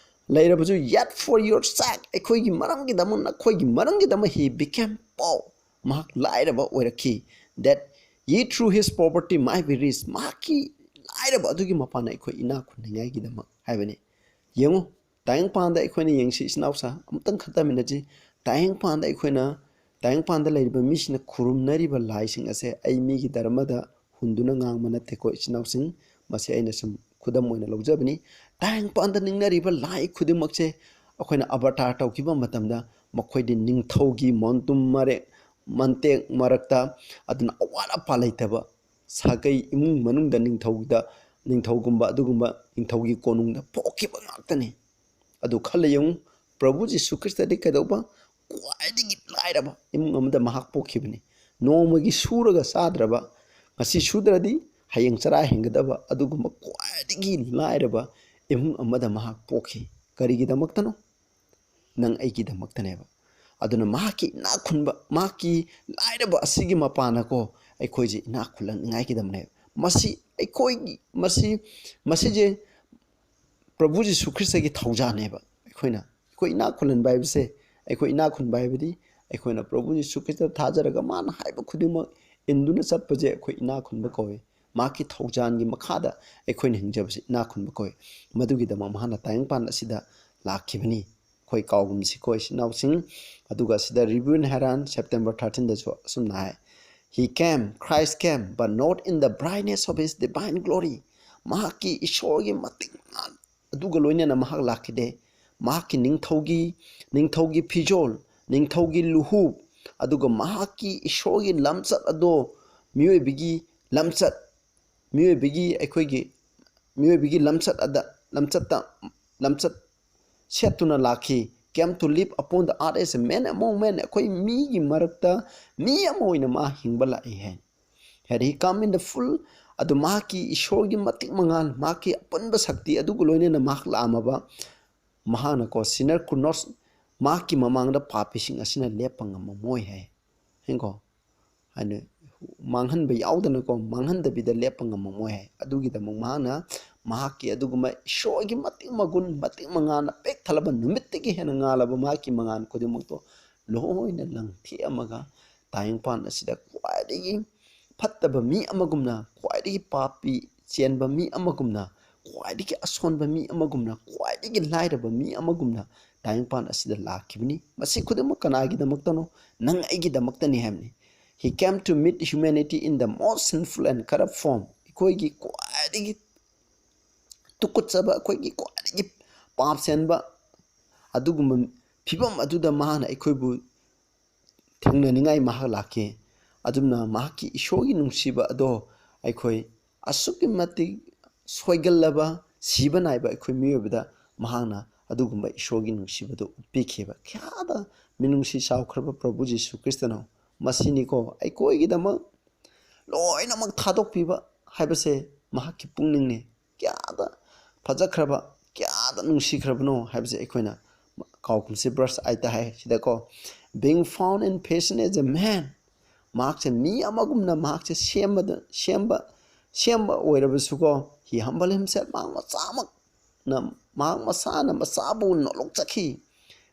ꯂꯩꯔꯕꯁꯨ, "Yet for your sake," ꯑꯩꯈꯣꯏꯒꯤ ꯃꯔꯝꯒꯤꯗꯃꯛ, ꯅꯈꯣꯏꯒꯤ ꯃꯔꯝꯒꯤꯗꯃꯛ, "he became poor," ꯃꯍꯥꯛ ꯂꯥꯏꯔꯕ ꯑꯣꯏꯔꯛꯈꯤ, "that ye through his poverty might be rich," ꯃꯍꯥꯛꯀꯤ ꯂꯥꯏꯔꯕ ꯑꯗꯨꯒꯤ ꯃꯄꯥꯟꯅ ꯑꯩꯈꯣꯏ ꯏꯅꯥꯛ ꯈꯨꯟꯅꯤꯡꯉꯥꯏꯒꯤꯗꯃꯛ ꯍꯥꯏꯕꯅꯤ꯫ ꯌꯦꯡꯉꯨ, ꯇꯥꯏꯕꯪꯄꯥꯟꯗ ꯑꯩꯈꯣꯏꯅ ꯌꯦꯡꯁꯤ, ꯏꯆꯤꯟ ꯏꯅꯥꯎꯁꯥ, ꯑꯃꯨꯛꯇꯪ ꯈꯟꯊꯃꯤꯟꯅꯁꯤ꯫ ꯇꯥꯏꯕꯪꯄꯥꯟꯗ ꯑꯩꯈꯣꯏꯅ, ꯇꯥꯏꯕꯪꯄꯥꯟꯗ ꯂꯩꯔꯤꯕ ꯃꯤꯁꯤꯡꯅ ꯈꯨꯔꯨꯝꯅꯔꯤꯕ ꯂꯥꯏꯁꯤꯡ ꯑꯁꯦ ꯑꯩ ꯃꯤꯒꯤ ꯙꯔꯃꯗ ꯍꯨꯟꯗꯨꯅ ꯉꯥꯡꯕ ꯅꯠꯇꯦꯀꯣ, ꯏꯆꯤꯟ ꯏꯅꯥꯎꯁꯤꯡ꯫ ꯃꯁꯤ ꯑꯩꯅ ꯁꯨꯝ ꯈꯨꯗꯝ ꯑꯣꯏꯅ ꯂꯧꯖꯕꯅꯤ꯫ ꯇꯥꯏꯕꯪꯄꯥꯟꯗ ꯅꯤꯡꯅꯔꯤꯕ ꯂꯥꯏ ꯈꯨꯗꯤꯡꯃꯛꯁꯦ ꯑꯩꯈꯣꯏꯅ ꯑꯕꯇꯥꯔ ꯇꯧꯈꯤꯕ ꯃꯇꯝꯗ ꯃꯈꯣꯏꯗꯤ ꯅꯤꯡꯊꯧꯒꯤ ꯃꯣꯟꯇꯨꯝ ꯃꯔꯦꯛ, ꯃꯟꯇꯦꯛ ꯃꯔꯛꯇ, ꯑꯗꯨꯅ ꯑꯋꯥꯠ ꯑꯄꯥ ꯂꯩꯇꯕ ꯁꯥꯒꯩ ꯏꯃꯨꯡ ꯃꯅꯨꯡꯗ ꯅꯤꯡꯊꯧꯗ, ꯅꯤꯡꯊꯧꯒꯨꯝꯕ ꯑꯗꯨꯒꯨꯝꯕ ꯅꯤꯡꯊꯧꯒꯤ ꯀꯣꯅꯨꯡꯗ ꯄꯣꯛꯈꯤꯕ ꯉꯥꯛꯇꯅꯤ꯫ ꯑꯗꯨ ꯈꯜꯂ ꯌꯦꯡꯉꯨ, ꯄ꯭ꯔꯚꯨ ꯖꯤꯁꯨ ꯈ꯭ꯔꯤꯁꯇꯗꯤ ꯀꯩꯗꯧꯕ? ꯈ꯭ꯋꯥꯏꯗꯒꯤ ꯂꯥꯏꯔꯕ ꯏꯃꯨꯡ ꯑꯃꯗ ꯃꯍꯥꯛ ꯄꯣꯛꯈꯤꯕꯅꯤ꯫ ꯅꯣꯡꯃꯒꯤ ꯁꯨꯔꯒ ꯆꯥꯗ꯭ꯔꯕ, ꯉꯁꯤ ꯁꯨꯗ꯭ꯔꯗꯤ ꯍꯌꯦꯡ ꯆꯔꯥ ꯍꯦꯟꯒꯗꯕ ꯑꯗꯨꯒꯨꯝꯕ ꯈ꯭ꯋꯥꯏꯗꯒꯤ ꯂꯥꯏꯔꯕ ꯏꯃꯨꯡ ꯑꯃꯗ ꯃꯍꯥꯛ ꯄꯣꯛꯈꯤ꯫ ꯀꯔꯤꯒꯤꯗꯃꯛꯇꯅꯣ? ꯅꯪ ꯑꯩꯒꯤꯗꯃꯛꯇꯅꯦꯕ꯫ ꯑꯗꯨꯅ ꯃꯍꯥꯛꯀꯤ ꯏꯅꯥꯛ ꯈꯨꯟꯕ, ꯃꯍꯥꯛꯀꯤ ꯂꯥꯏꯔꯕ ꯑꯁꯤꯒꯤ ꯃꯄꯥꯟꯅꯀꯣ, ꯑꯩꯈꯣꯏꯁꯦ ꯏꯅꯥꯛ ꯈꯨꯜꯍꯟꯅꯤꯡꯉꯥꯏꯒꯤꯗꯃꯛꯅꯦꯕ꯫ ꯃꯁꯤ ꯑꯩꯈꯣꯏꯒꯤ, ꯃꯁꯤ, ꯃꯁꯤꯁꯦ ꯄ꯭ꯔꯚꯨ ꯖꯤꯁꯨ ꯈ꯭ꯔꯤꯁꯇꯒꯤ ꯊꯧꯖꯥꯜꯅꯦꯕ꯫ ꯑꯩꯈꯣꯏꯅ, ꯑꯩꯈꯣꯏ ꯏꯅꯥꯛ ꯈꯨꯜꯍꯟꯕ ꯍꯥꯏꯕꯁꯦ, ꯑꯩꯈꯣꯏ ꯏꯅꯥꯛ ꯈꯨꯟꯕ ꯍꯥꯏꯕꯗꯤ ꯑꯩꯈꯣꯏꯅ ꯄ꯭ꯔꯚꯨ ꯖꯤꯁꯨ ꯈ꯭ꯔꯤꯁꯇ ꯊꯥꯖꯔꯒ ꯃꯥꯅ ꯍꯥꯏꯕ ꯈꯨꯗꯤꯡꯃꯛ ꯏꯟꯗꯨꯅ ꯆꯠꯄꯁꯦ ꯑꯩꯈꯣꯏ ꯏꯅꯥꯛ ꯈꯨꯟꯕ ꯀꯧꯏ꯫ ꯃꯍꯥꯛꯀꯤ ꯊꯧꯖꯥꯜꯒꯤ ꯃꯈꯥꯗ ꯑꯩꯈꯣꯏꯅ ꯍꯤꯡꯖꯕꯁꯤ ꯏꯅꯥꯛ ꯈꯨꯟꯕ ꯀꯧꯏ꯫ ꯃꯗꯨꯒꯤꯗꯃꯛ ꯃꯍꯥꯛꯅ ꯇꯥꯏꯕꯪꯄꯥꯟ ꯑꯁꯤꯗ ꯂꯥꯛꯈꯤꯕꯅꯤ꯫ ꯑꯩꯈꯣꯏ ꯀꯥꯎꯒꯨꯝꯁꯤꯀꯣ, ꯏꯆꯤꯟ ꯏꯅꯥꯎꯁꯤꯡ꯫ ꯑꯗꯨꯒ ꯑꯁꯤꯗ Review in Haran September thirteenꯗꯁꯨ ꯑꯁꯨꯝꯅ ꯍꯥꯏ, "He came, Christ came, but not in the brightness of his divine glory." ꯃꯍꯥꯛꯀꯤ ꯏꯁꯣꯔꯒꯤ ꯃꯇꯤꯛ ꯃꯉꯥꯜ ꯑꯗꯨꯒ ꯂꯣꯏꯅꯅ ꯃꯍꯥꯛ ꯂꯥꯛꯈꯤꯗꯦ꯫ ꯃꯍꯥꯛꯀꯤ ꯅꯤꯡꯊꯧꯒꯤ, ꯅꯤꯡꯊꯧꯒꯤ ꯐꯤꯖꯣꯜ, ꯅꯤꯡꯊꯧꯒꯤ ꯂꯨꯍꯨꯞ, ꯑꯗꯨꯒ ꯃꯍꯥꯛꯀꯤ ꯏꯁꯣꯔꯒꯤ ꯂꯝꯆꯠ ꯑꯗꯣ ꯃꯤꯑꯣꯏꯕꯒꯤ ꯂꯝꯆꯠ, ꯃꯤꯑꯣꯏꯕꯒꯤ, ꯑꯩꯈꯣꯏꯒꯤ ꯃꯤꯑꯣꯏꯕꯒꯤ ꯂꯝꯆꯠ ꯑꯗ, ꯂꯝꯆꯠꯇ, ꯂꯝꯆꯠ ꯁꯦꯠꯇꯨꯅ ꯂꯥꯛꯈꯤ꯫ Came to live upon the earth as a man among men. ꯑꯩꯈꯣꯏ ꯃꯤꯒꯤ ꯃꯔꯛꯇ ꯃꯤ ꯑꯃ ꯑꯣꯏꯅ ꯃꯥ ꯍꯤꯡꯕ ꯂꯥꯛꯏ ꯍꯥꯏ꯫ Had he come in the full, ꯑꯗꯨ ꯃꯍꯥꯛꯀꯤ ꯏꯁꯣꯔꯒꯤ ꯃꯇꯤꯛ ꯃꯉꯥꯜ, ꯃꯍꯥꯛꯀꯤ ꯑꯄꯨꯟꯕ ꯁꯛꯇꯤ ꯑꯗꯨꯒ ꯂꯣꯏꯅꯅ ꯃꯍꯥꯛ ꯂꯥꯛꯑꯝꯃꯕ, ꯃꯍꯥꯛꯅꯀꯣ, sinner could not, ꯃꯍꯥꯛꯀꯤ ꯃꯃꯥꯡꯗ ꯄꯥꯄꯤꯁꯤꯡ ꯑꯁꯤꯅ ꯂꯦꯞꯄ ꯉꯝꯃꯝꯃꯣꯏ ꯍꯥꯏ꯫ ꯍꯦꯡꯀꯣ? ꯍꯥꯏꯅ ꯃꯥꯡꯍꯟꯕ ꯌꯥꯎꯗꯅꯀꯣ, ꯃꯥꯡꯍꯟꯗꯕꯤꯗ ꯂꯦꯞꯄ ꯉꯝꯃꯝꯃꯣꯏ ꯍꯥꯏ꯫ ꯑꯗꯨꯒꯤꯗꯃꯛ ꯃꯍꯥꯛꯅ ꯃꯍꯥꯛꯀꯤ ꯑꯗꯨꯒꯨꯝꯕ ꯏꯁꯣꯔꯒꯤ ꯃꯇꯤꯛ ꯃꯒꯨꯟ, ꯃꯇꯤꯛ ꯃꯉꯥꯜꯅ ꯄꯤꯛ ꯊꯜꯂꯕ ꯅꯨꯃꯤꯠꯇꯒꯤ ꯍꯦꯟꯅ ꯉꯥꯜꯂꯕ ꯃꯍꯥꯛꯀꯤ ꯃꯉꯥꯜ ꯈꯨꯗꯤꯡꯃꯛꯇꯣ ꯂꯣꯏꯅ ꯂꯪꯊꯦꯛꯑꯝꯃꯒ ꯇꯥꯏꯕꯪꯄꯥꯟ ꯑꯁꯤꯗ ꯈ꯭ꯋꯥꯏꯗꯒꯤ ꯐꯠꯇꯕ ꯃꯤ ꯑꯃꯒꯨꯝꯅ, ꯈ꯭ꯋꯥꯏꯗꯒꯤ ꯄꯥꯄꯤ ꯆꯦꯟꯕ ꯃꯤ ꯑꯃꯒꯨꯝꯅ, ꯈ꯭ꯋꯥꯏꯗꯒꯤ ꯑꯁꯣꯟꯕ ꯃꯤ ꯑꯃꯒꯨꯝꯅ, ꯈ꯭ꯋꯥꯏꯗꯒꯤ ꯂꯥꯏꯔꯕ ꯃꯤ ꯑꯃꯒꯨꯝꯅ ꯇꯥꯏꯕꯪꯄꯥꯟ ꯑꯁꯤꯗ ꯂꯥꯛꯈꯤꯕꯅꯤ꯫ ꯃꯁꯤ ꯈꯨꯗꯤꯡꯃꯛ ꯀꯅꯥꯒꯤꯗꯃꯛꯇꯅꯣ? ꯅꯪ ꯑꯩꯒꯤꯗꯃꯛꯇꯅꯤ ꯍꯥꯏꯕꯅꯤ꯫ He came to meet humanity in the most sinful and corrupt form. ꯑꯩꯈꯣꯏꯒꯤ ꯈ꯭ꯋꯥꯏꯗꯒꯤ ꯇꯨꯀꯠꯆꯕ, ꯑꯩꯈꯣꯏꯒꯤ ꯈ꯭ꯋꯥꯏꯗꯒꯤ ꯄꯥꯞ ꯆꯦꯟꯕ ꯑꯗꯨꯒꯨꯝꯕ ꯐꯤꯕꯝ ꯑꯗꯨꯗ ꯃꯍꯥꯛꯅ ꯑꯩꯈꯣꯏꯕꯨ ꯊꯦꯡꯅꯅꯤꯡꯉꯥꯏ ꯃꯍꯥꯛ ꯂꯥꯛꯈꯤ꯫ ꯑꯗꯨꯝꯅ ꯃꯍꯥꯛꯀꯤ ꯏꯁꯣꯔꯒꯤ ꯅꯨꯡꯁꯤꯕ ꯑꯗꯣ ꯑꯩꯈꯣꯏ ꯑꯁꯨꯛꯀꯤ ꯃꯇꯤꯛ ꯁꯣꯏꯒꯜꯂꯕ, ꯁꯤꯕ ꯅꯥꯏꯕ ꯑꯩꯈꯣꯏ ꯃꯤꯑꯣꯏꯕꯗ ꯃꯍꯥꯛꯅ ꯑꯗꯨꯒꯨꯝꯕ ꯏꯁꯣꯔꯒꯤ ꯅꯨꯡꯁꯤꯕꯗꯨ ꯎꯠꯄꯤꯈꯤꯕ꯫ ꯀꯌꯥꯗ ꯃꯤꯅꯨꯡꯁꯤ ꯆꯥꯎꯈ꯭ꯔꯕ ꯄ꯭ꯔꯚꯨ ꯖꯤꯁꯨ ꯈ꯭ꯔꯤꯁꯇꯅꯣ! ꯃꯁꯤꯅꯤꯀꯣ ꯑꯩꯈꯣꯏꯒꯤꯗꯃꯛ ꯂꯣꯏꯅꯃꯛ ꯊꯥꯗꯣꯛꯄꯤꯕ, ꯍꯥꯏꯕꯁꯦ ꯃꯍꯥꯛꯀꯤ ꯄꯨꯛꯅꯤꯡꯅꯤ꯫ ꯀꯌꯥꯗ ꯐꯖꯈ꯭ꯔꯕ, ꯀꯌꯥꯗ ꯅꯨꯡꯁꯤꯈ꯭ꯔꯕꯅꯣ ꯍꯥꯏꯕꯁꯦ ꯑꯩꯈꯣꯏꯅ ꯀꯥꯎꯀꯨꯝꯁꯤ verse eight high ꯁꯤꯗꯀꯣ, "Being found in fashion as a man", ꯃꯍꯥꯛꯁꯦ ꯃꯤ ꯑꯃꯒꯨꯝꯅ ꯃꯍꯥꯛꯁꯦ ꯁꯦꯝꯕꯗ, ꯁꯦꯝꯕ, ꯁꯦꯝꯕ ꯑꯣꯏꯔꯕꯁꯨꯀꯣ, "He humble himself", ꯃꯍꯥꯛ ꯃꯆꯥꯃꯛꯅ, ꯃꯍꯥꯛ ꯃꯁꯥꯅ ꯃꯁꯥꯕꯨ ꯅꯣꯂꯣꯛꯆꯈꯤ,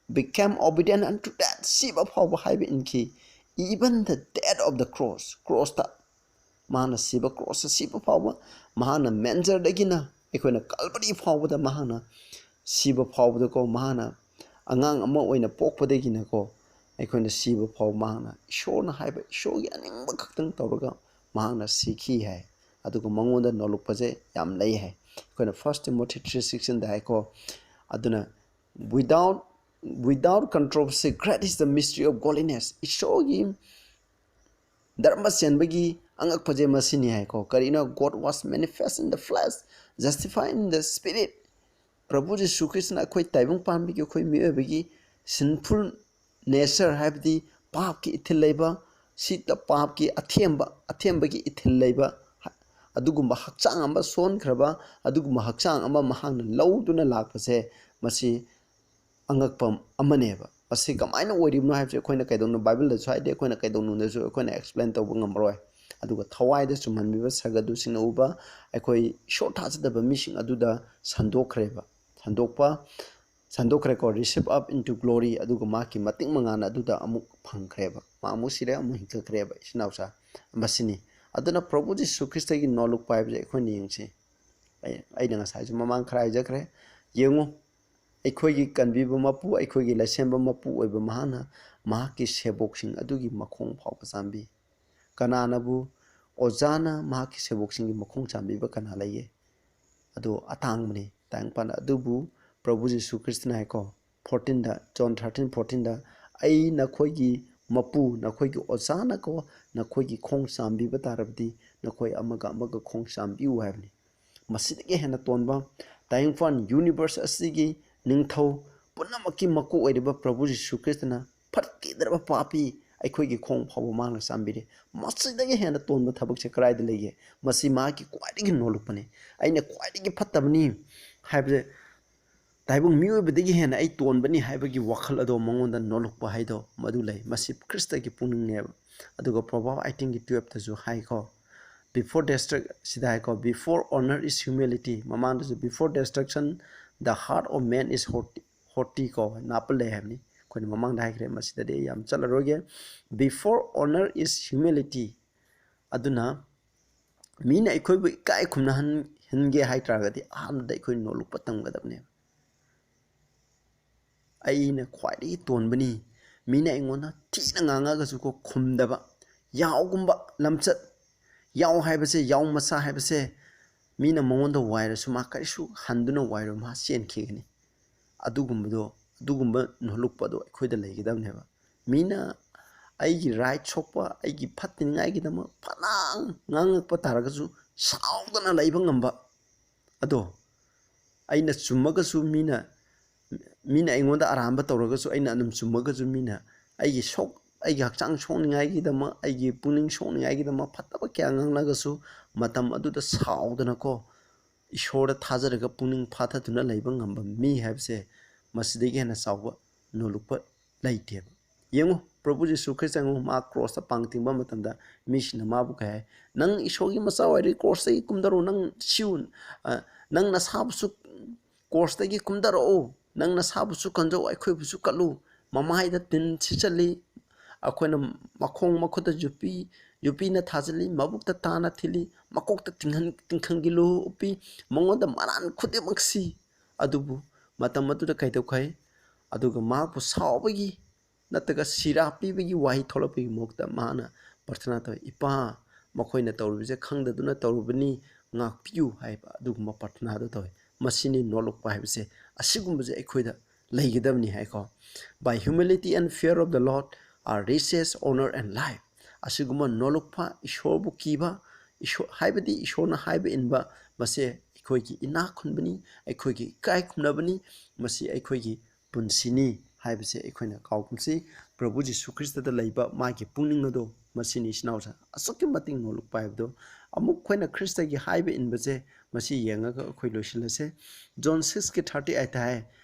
"Became obedient unto death", ꯁꯤꯕ ꯐꯥꯎꯕ ꯍꯥꯏꯕ ꯏꯟꯈꯤ, "Even the death of the cross", crossꯇ ꯃꯥꯅ ꯁꯤꯕ, crossꯇ ꯁꯤꯕ ꯐꯥꯎꯕ, ꯃꯍꯥꯛꯅ ꯃꯦꯟꯖꯔꯗꯒꯤꯅ ꯑꯩꯈꯣꯏꯅ ꯀꯜꯕꯔꯤ ꯐꯥꯎꯕꯗ ꯃꯍꯥꯛꯅ ꯁꯤꯕ ꯐꯥꯎꯕꯗꯀꯣ, ꯃꯍꯥꯛꯅ ꯑꯉꯥꯡ ꯑꯃ ꯑꯣꯏꯅ ꯄꯣꯛꯄꯗꯒꯤꯅꯀꯣ, ꯑꯩꯈꯣꯏꯅ ꯁꯤꯕ ꯐꯥꯎ ꯃꯍꯥꯛꯅ ꯏꯁꯣꯔꯅ ꯍꯥꯏꯕ, ꯏꯁꯣꯔꯒꯤ ꯑꯅꯤꯡꯕ ꯈꯛꯇꯪ ꯇꯧꯔꯒ ꯃꯍꯥꯛꯅ ꯁꯤꯈꯤ ꯍꯥꯏ꯫ ꯑꯗꯨꯒ ꯃꯉꯣꯟꯗ ꯅꯣꯂꯨꯛꯄꯁꯦ ꯌꯥꯝ ꯂꯩ ꯍꯥꯏ꯫ ꯑꯩꯈꯣꯏꯅ First Timothy three sixteenꯗ ꯍꯥꯏꯀꯣ, ꯑꯗꯨꯅ, "Without, without controversy, great is the mystery of godliness", ꯏꯁꯣꯔꯒꯤ ꯙꯔꯃ ꯆꯦꯟꯕꯒꯤ ꯑꯉꯛꯄꯁꯦ ꯃꯁꯤꯅꯤ ꯍꯥꯏꯀꯣ꯫ ꯀꯔꯤꯅꯣ? "God was manifest in the flesh, justified in the spirit", ꯄ꯭ꯔꯚꯨ ꯖꯤꯁꯨ ꯈ꯭ꯔꯤꯁꯇꯅ ꯑꯩꯈꯣꯏ ꯇꯥꯏꯕꯪ ꯄꯥꯟꯕꯒꯤ, ꯑꯩꯈꯣꯏ ꯃꯤꯑꯣꯏꯕꯒꯤ sinful nature, ꯍꯥꯏꯕꯗꯤ ꯄꯥꯞꯀꯤ ꯏꯊꯤꯜ ꯂꯩꯕ, ꯁꯤꯗ ꯄꯥꯞꯀꯤ ꯑꯊꯦꯝꯕ, ꯑꯊꯦꯝꯕꯒꯤ ꯏꯊꯤꯜ ꯂꯩꯕ, ꯑꯗꯨꯒꯨꯝꯕ ꯍꯛꯆꯥꯡ ꯑꯃ ꯁꯣꯟꯈ꯭ꯔꯕ, ꯑꯗꯨꯒꯨꯝꯕ ꯍꯛꯆꯥꯡ ꯑꯃ ꯃꯍꯥꯛꯅ ꯂꯧꯗꯨꯅ ꯂꯥꯛꯄꯁꯦ, ꯃꯁꯤ ꯑꯉꯛꯄ ꯑꯃꯅꯦꯕ꯫ ꯃꯁꯤ ꯀꯃꯥꯏꯅ ꯑꯣꯏꯔꯤꯕꯅꯣ ꯍꯥꯏꯕꯁꯦ ꯑꯩꯈꯣꯏꯅ ꯀꯩꯗꯧꯅꯨ-, ꯕꯥꯏꯕꯜꯗꯁꯨ ꯍꯥꯏꯗꯦ, ꯑꯩꯈꯣꯏꯅ ꯀꯩꯗꯧꯅꯨꯡꯗꯁꯨ ꯑꯩꯈꯣꯏꯅ explain ꯇꯧꯕ ꯉꯝꯃꯔꯣꯏ꯫ ꯑꯗꯨꯒ ꯊꯋꯥꯏꯗ ꯆꯨꯝꯍꯟꯕꯤꯕ ꯁꯔꯒꯗꯨꯁꯤꯡꯅ ꯎꯕ ꯑꯩꯈꯣꯏ ꯏꯁꯣꯔ ꯊꯥꯖꯗꯕ ꯃꯤꯁꯤꯡ ꯑꯗꯨꯗ ꯁꯟꯗꯣꯛꯈ꯭ꯔꯦꯕ꯫ ꯁꯟꯗꯣꯛꯄ, ꯁꯟꯗꯣꯛꯈ꯭ꯔꯦꯀꯣ, "Receive up into glory", ꯑꯗꯨꯒ ꯃꯍꯥꯛꯀꯤ ꯃꯇꯤꯛ ꯃꯉꯥꯜꯅ ꯑꯗꯨꯗ ꯑꯃꯨꯛ ꯐꯪꯈ꯭ꯔꯦꯕ꯫ ꯃꯥ ꯑꯃꯨꯛ ꯁꯤꯔꯦ, ꯑꯃꯨꯛ ꯍꯤꯡꯒꯠꯈ꯭ꯔꯦꯕ, ꯏꯆꯤꯟ ꯏꯅꯥꯎꯁꯥ꯫ ꯃꯁꯤꯅꯤ꯫ ꯑꯗꯨꯅ ꯄ꯭ꯔꯚꯨ ꯖꯤꯁꯨ ꯈ꯭ꯔꯤꯁꯇꯒꯤ ꯅꯣꯂꯨꯛꯄ ꯍꯥꯏꯕꯁꯦ ꯑꯩꯈꯣꯏꯅ ꯌꯦꯡꯁꯤ꯫ ꯑꯩ, ꯑꯩꯅ ꯉꯁꯥꯏꯁꯨ ꯃꯃꯥꯡ ꯈꯔ ꯍꯥꯏꯖꯈ꯭ꯔꯦ꯫ ꯌꯦꯡꯉꯨ, ꯑꯩꯈꯣꯏꯒꯤ ꯀꯟꯕꯤꯕ ꯃꯄꯨ, ꯑꯩꯈꯣꯏꯒꯤ ꯂꯩꯁꯦꯝꯕ ꯃꯄꯨ ꯑꯣꯏꯕ ꯃꯍꯥꯛꯅ ꯃꯍꯥꯛꯀꯤ ꯁꯦꯕꯣꯛꯁꯤꯡ ꯑꯗꯨꯒꯤ ꯃꯈꯣꯡ ꯐꯥꯎꯕ ꯆꯥꯝꯕꯤ꯫ ꯀꯅꯥꯅꯕꯨ ꯑꯣꯖꯥꯅ ꯃꯍꯥꯛꯀꯤ ꯁꯦꯕꯣꯛꯁꯤꯡꯒꯤ ꯃꯈꯣꯡ ꯆꯥꯝꯕꯤꯕ ꯀꯅꯥ ꯂꯩꯒꯦ? ꯑꯗꯨ ꯑꯇꯥꯡꯕꯅꯤ, ꯇꯥꯏꯕꯪꯄꯥꯟꯗ꯫ ꯑꯗꯨꯕꯨ ꯄ꯭ꯔꯚꯨ ꯖꯤꯁꯨ ꯈ꯭ꯔꯤꯁꯇꯅ ꯍꯥꯏꯀꯣ, fourteenꯗ, John thirteen fourteenꯗ, "ꯑꯩ ꯅꯈꯣꯏꯒꯤ ꯃꯄꯨ, ꯅꯈꯣꯏꯒꯤ ꯑꯣꯖꯥꯅꯀꯣ, ꯅꯈꯣꯏꯒꯤ ꯈꯣꯡ ꯆꯥꯝꯕꯤꯕ ꯇꯥꯔꯕꯗꯤ ꯅꯈꯣꯏ ꯑꯃꯒ ꯑꯃꯒ ꯈꯣꯡ ꯆꯥꯝꯕꯤꯌꯨ" ꯍꯥꯏꯕꯅꯤ꯫ ꯃꯁꯤꯗꯒꯤ ꯍꯦꯟꯅ ꯇꯣꯟꯕ, ꯇꯥꯏꯕꯪꯄꯥꯟ universe ꯑꯁꯤꯒꯤ ꯅꯤꯡꯊꯧ, ꯄꯨꯝꯅꯃꯛꯀꯤ ꯃꯀꯣꯛ ꯑꯣꯏꯔꯤꯕ ꯄ꯭ꯔꯚꯨ ꯖꯤꯁꯨ ꯈ꯭ꯔꯤꯁꯇꯅ ꯐꯠꯈꯤꯗ꯭ꯔꯕ ꯄꯥꯄꯤ ꯑꯩꯈꯣꯏꯒꯤ ꯈꯣꯡ ꯐꯥꯎꯕ ꯃꯥꯅ ꯆꯥꯝꯕꯤꯔꯦ꯫ ꯃꯁꯤꯗꯒꯤ ꯍꯦꯟꯅ ꯇꯣꯟꯕ ꯊꯕꯛꯁꯦ ꯀꯗꯥꯏꯗ ꯂꯩꯒꯦ? ꯃꯁꯤ ꯃꯍꯥꯛꯀꯤ ꯈ꯭ꯋꯥꯏꯗꯒꯤ ꯅꯣꯜꯂꯨꯛꯄꯅꯤ꯫ ꯑꯩꯅ ꯈ꯭ꯋꯥꯏꯗꯒꯤ ꯐꯠꯇꯕꯅꯤ ꯍꯥꯏꯕꯁꯦ ꯇꯥꯏꯕꯪ ꯃꯤꯑꯣꯏꯕꯗꯒꯤ ꯍꯦꯟꯅ ꯑꯩ ꯇꯣꯟꯕꯅꯤ ꯍꯥꯏꯕꯒꯤ ꯋꯥꯈꯜ ꯑꯗꯣ ꯃꯉꯣꯟꯗ ꯅꯣꯜꯂꯨꯛꯄ ꯍꯥꯏꯗꯣ ꯃꯗꯨ ꯂꯩ꯫ ꯃꯁꯤ ꯈ꯭ꯔꯤꯁꯇꯒꯤ ꯄꯨꯛꯅꯤꯡꯅꯦꯕ꯫ ꯑꯗꯨꯒ Proverb eighteenꯒꯤ twelveꯇꯁꯨ ꯍꯥꯏꯀꯣ, before destruct ꯁꯤꯗ ꯍꯥꯏꯀꯣ, before honor is humility꯫ ꯃꯃꯥꯡꯗꯁꯨ before destruction the heart of man is haughty, haughty ꯀꯣ, ꯅꯥꯞꯄ ꯂꯩ ꯍꯥꯏꯕꯅꯤ꯫ ꯑꯩꯈꯣꯏꯅ ꯃꯃꯥꯡꯗ ꯍꯥꯏꯈ꯭ꯔꯦ, ꯃꯁꯤꯗꯗꯤ ꯑꯩ ꯌꯥꯝ ꯆꯠꯂꯔꯣꯏꯒꯦ꯫ Before honor is humility꯫ ꯑꯗꯨꯅ ꯃꯤꯅ ꯑꯩꯈꯣꯏꯕꯨ ꯏꯀꯥꯏ ꯈꯨꯝꯅꯍꯟ-, ꯍꯟꯒꯦ ꯍꯥꯏ ꯇꯥꯔꯒꯗꯤ ꯑꯍꯥꯟꯕꯗ ꯑꯩꯈꯣꯏ ꯅꯣꯜꯂꯨꯛꯄ ꯇꯝꯒꯗꯕꯅꯦꯕ꯫ ꯑꯩꯅ ꯈ꯭ꯋꯥꯏꯗꯒꯤ ꯇꯣꯟꯕꯅꯤ, ꯃꯤꯅ ꯑꯩꯉꯣꯟꯗ ꯊꯤꯅ ꯉꯥꯡꯉꯒꯁꯨꯀꯣ ꯈꯨꯝꯗꯕ, ꯌꯥꯎꯒꯨꯝꯕ ꯂꯝꯆꯠ, ꯌꯥꯎ ꯍꯥꯏꯕꯁꯦ, ꯌꯥꯎ ꯃꯆꯥ ꯍꯥꯏꯕꯁꯦ, ꯃꯤꯅ ꯃꯉꯣꯟꯗ ꯋꯥꯏꯔꯁꯨ ꯃꯥ ꯀꯔꯤꯁꯨ ꯍꯟꯗꯨꯅ ꯋꯥꯏꯔꯣꯏ, ꯃꯥ ꯆꯦꯟꯈꯤꯒꯅꯤ꯫ ꯑꯗꯨꯒꯨꯝꯕꯗꯣ, ꯑꯗꯨꯒꯨꯝꯕ ꯅꯣꯜꯂꯨꯛꯄꯗꯣ ꯑꯩꯈꯣꯏꯗ ꯂꯩꯒꯗꯕꯅꯦꯕ꯫ ꯃꯤꯅ ꯑꯩꯒꯤ right ꯁꯣꯛꯄ, ꯑꯩꯒꯤ ꯐꯠꯇꯅꯤꯡꯉꯥꯏꯒꯤꯗꯃꯛ ꯐꯅ ꯉꯥꯡꯉꯛꯄ ꯇꯥꯔꯒꯁꯨ ꯁꯥꯎꯗꯅ ꯂꯩꯕ ꯉꯝꯕ꯫ ꯑꯗꯣ ꯑꯩꯅ ꯆꯨꯝꯃꯒꯁꯨ ꯃꯤꯅ, ꯃꯤꯅ ꯑꯩꯉꯣꯟꯗ ꯑꯔꯥꯟꯕ ꯇꯧꯔꯒꯁꯨ, ꯑꯩꯅ ꯑꯗꯨꯝ ꯆꯨꯝꯃꯒꯁꯨ ꯃꯤꯅ ꯑꯩꯒꯤ ꯁꯣꯛ-, ꯑꯩꯒꯤ ꯍꯛꯆꯥꯡ ꯁꯣꯛꯅꯤꯡꯉꯥꯏꯒꯤꯗꯃꯛ, ꯑꯩꯒꯤ ꯄꯨꯛꯅꯤꯡ ꯁꯣꯛꯅꯤꯡꯉꯥꯏꯒꯤꯗꯃꯛ ꯐꯠꯇꯕ ꯀꯌꯥ ꯉꯥꯡꯂꯒꯁꯨ, ꯃꯇꯝ ꯑꯗꯨꯗ ꯁꯥꯎꯗꯅꯀꯣ, ꯏꯁꯣꯔꯗ ꯊꯥꯖꯔꯒ ꯄꯨꯛꯅꯤꯡ ꯐꯥꯊꯗꯨꯅ ꯂꯩꯕ ꯉꯝꯕ ꯃꯤ ꯍꯥꯏꯕꯁꯦ ꯃꯁꯤꯗꯒꯤ ꯍꯦꯟꯅ ꯆꯥꯎꯕ ꯅꯣꯜꯂꯨꯛꯄ ꯂꯩꯇꯦꯕ꯫ ꯌꯦꯡꯉꯨ, ꯄ꯭ꯔꯚꯨ ꯖꯤꯁꯨ ꯈ꯭ꯔꯤꯁꯇ ꯌꯦꯡꯉꯨ, ꯃꯥ ꯀ꯭ꯔꯣꯁꯇ ꯄꯥꯡ ꯇꯤꯡꯕ ꯃꯇꯝꯗ ꯃꯤꯁꯤꯡꯅ ꯃꯥꯕꯨ ꯀꯩ ꯍꯥꯏ? "ꯅꯪ ꯏꯁꯣꯔꯒꯤ ꯃꯆꯥ ꯑꯣꯏꯔꯗꯤ ꯀ꯭ꯔꯣꯁꯇꯒꯤ ꯀꯨꯝꯊꯔꯛꯎ, ꯅꯪ ꯁꯤꯌꯨ, ꯑ, ꯅꯪ ꯅꯁꯥꯕꯨꯁꯨ ꯀ꯭ꯔꯣꯁꯇꯒꯤ ꯀꯨꯝꯊꯔꯛꯎ, ꯅꯪ ꯅꯁꯥꯕꯨꯁꯨ ꯀꯟꯖꯧ, ꯑꯩꯈꯣꯏꯕꯨꯁꯨ ꯀꯜꯂꯨ"꯫ ꯃꯃꯥꯏꯗ ꯇꯤꯟ ꯁꯤꯠꯆꯜꯂꯤ, ꯑꯩꯈꯣꯏꯅ ꯃꯈꯣꯡ ꯃꯈꯨꯠꯇ ꯌꯣꯠꯄꯤ, ꯌꯣꯠꯄꯤꯅ ꯊꯥꯖꯤꯜꯂꯤ, ꯃꯕꯨꯛꯇ ꯇꯥꯅ ꯊꯤꯜꯂꯤ, ꯃꯀꯣꯛꯇ ꯇꯤꯡꯍꯟ-, ꯇꯤꯡꯈꯪꯒꯤ ꯂꯨ ꯎꯞꯄꯤ, ꯃꯉꯣꯟꯗ ꯃꯔꯥꯟ ꯈꯨꯗꯤꯡꯃꯛ ꯁꯤ꯫ ꯑꯗꯨꯕꯨ ꯃꯇꯝ ꯑꯗꯨꯗ ꯀꯩꯗꯧꯈꯩ? ꯑꯗꯨꯒ ꯃꯍꯥꯛꯄꯨ ꯁꯥꯎꯕꯒꯤ ꯅꯠꯇ꯭ꯔꯒ ꯁꯤꯔꯥ ꯄꯤꯕꯒꯤ ꯋꯥꯍꯩ ꯊꯣꯛꯂꯛꯄꯒꯤ ꯃꯍꯨꯠꯇ ꯃꯥꯅ ꯄ꯭ꯔꯊꯅꯥ ꯇꯧꯏ, "ꯏꯄꯥ, ꯃꯈꯣꯏꯅ ꯇꯧꯔꯤꯕꯁꯦ ꯈꯪꯗꯗꯨꯅ ꯇꯧꯔꯨꯕꯅꯤ, ꯉꯥꯛꯄꯤꯌꯨ" ꯍꯥꯏꯕ ꯑꯗꯨꯒꯨꯝꯕ ꯄ꯭ꯔꯊꯅꯥꯗꯣ ꯇꯧꯏ꯫ ꯃꯁꯤꯅꯤ ꯅꯣꯜꯂꯨꯛꯄ ꯍꯥꯏꯕꯁꯦ꯫ ꯑꯁꯤꯒꯨꯝꯕꯁꯦ ꯑꯩꯈꯣꯏꯗ ꯂꯩꯒꯗꯕꯅꯤ ꯍꯥꯏꯀꯣ꯫ "By humility and fear of the Lord are riches, honor and life"꯫ ꯑꯁꯤꯒꯨꯝꯕ ꯅꯣꯜꯂꯨꯛꯄ, ꯏꯁꯣꯔꯕꯨ ꯀꯤꯕ, ꯏꯁꯣꯔ, ꯍꯥꯏꯕꯗꯤ ꯏꯁꯣꯔꯅ ꯍꯥꯏꯕ ꯏꯟꯕ, ꯃꯁꯦ ꯑꯩꯈꯣꯏꯒꯤ ꯏꯅꯥꯛ ꯈꯨꯟꯕꯅꯤ, ꯑꯩꯈꯣꯏꯒꯤ ꯏꯀꯥꯏ ꯈꯨꯝꯅꯕꯅꯤ, ꯃꯁꯤ ꯑꯩꯈꯣꯏꯒꯤ ꯄꯨꯟꯁꯤꯅꯤ ꯍꯥꯏꯕꯁꯦ ꯑꯩꯈꯣꯏꯅ ꯀꯥꯎꯒꯨꯝꯁꯤ꯫ ꯄ꯭ꯔꯚꯨ ꯖꯤꯁꯨ ꯈ꯭ꯔꯤꯁꯇꯗ ꯂꯩꯕ ꯃꯥꯒꯤ ꯄꯨꯛꯅꯤꯡ ꯑꯗꯣ ꯃꯁꯤꯅꯤ ꯏꯆꯤꯟ ꯏꯅꯥꯎꯁꯦ ꯑꯁꯨꯛꯀꯤ ꯃꯇꯤꯛ ꯅꯣꯂꯨꯛꯄ ꯍꯥꯏꯕꯗꯣ꯫ ꯑꯃꯨꯛ ꯑꯩꯈꯣꯏꯅ ꯈ꯭ꯔꯤꯁꯇꯒꯤ ꯍꯥꯏꯕ ꯏꯟꯕꯁꯦ ꯃꯁꯤ ꯌꯦꯡꯉꯒ ꯑꯩꯈꯣꯏ ꯂꯣꯏꯁꯤꯜꯂꯁꯦ꯫ ꯖꯣꯟ ꯁꯤꯛꯁꯀꯤ ꯊꯥꯔꯇꯤ ꯑꯩꯠꯇ ꯍꯥꯏ,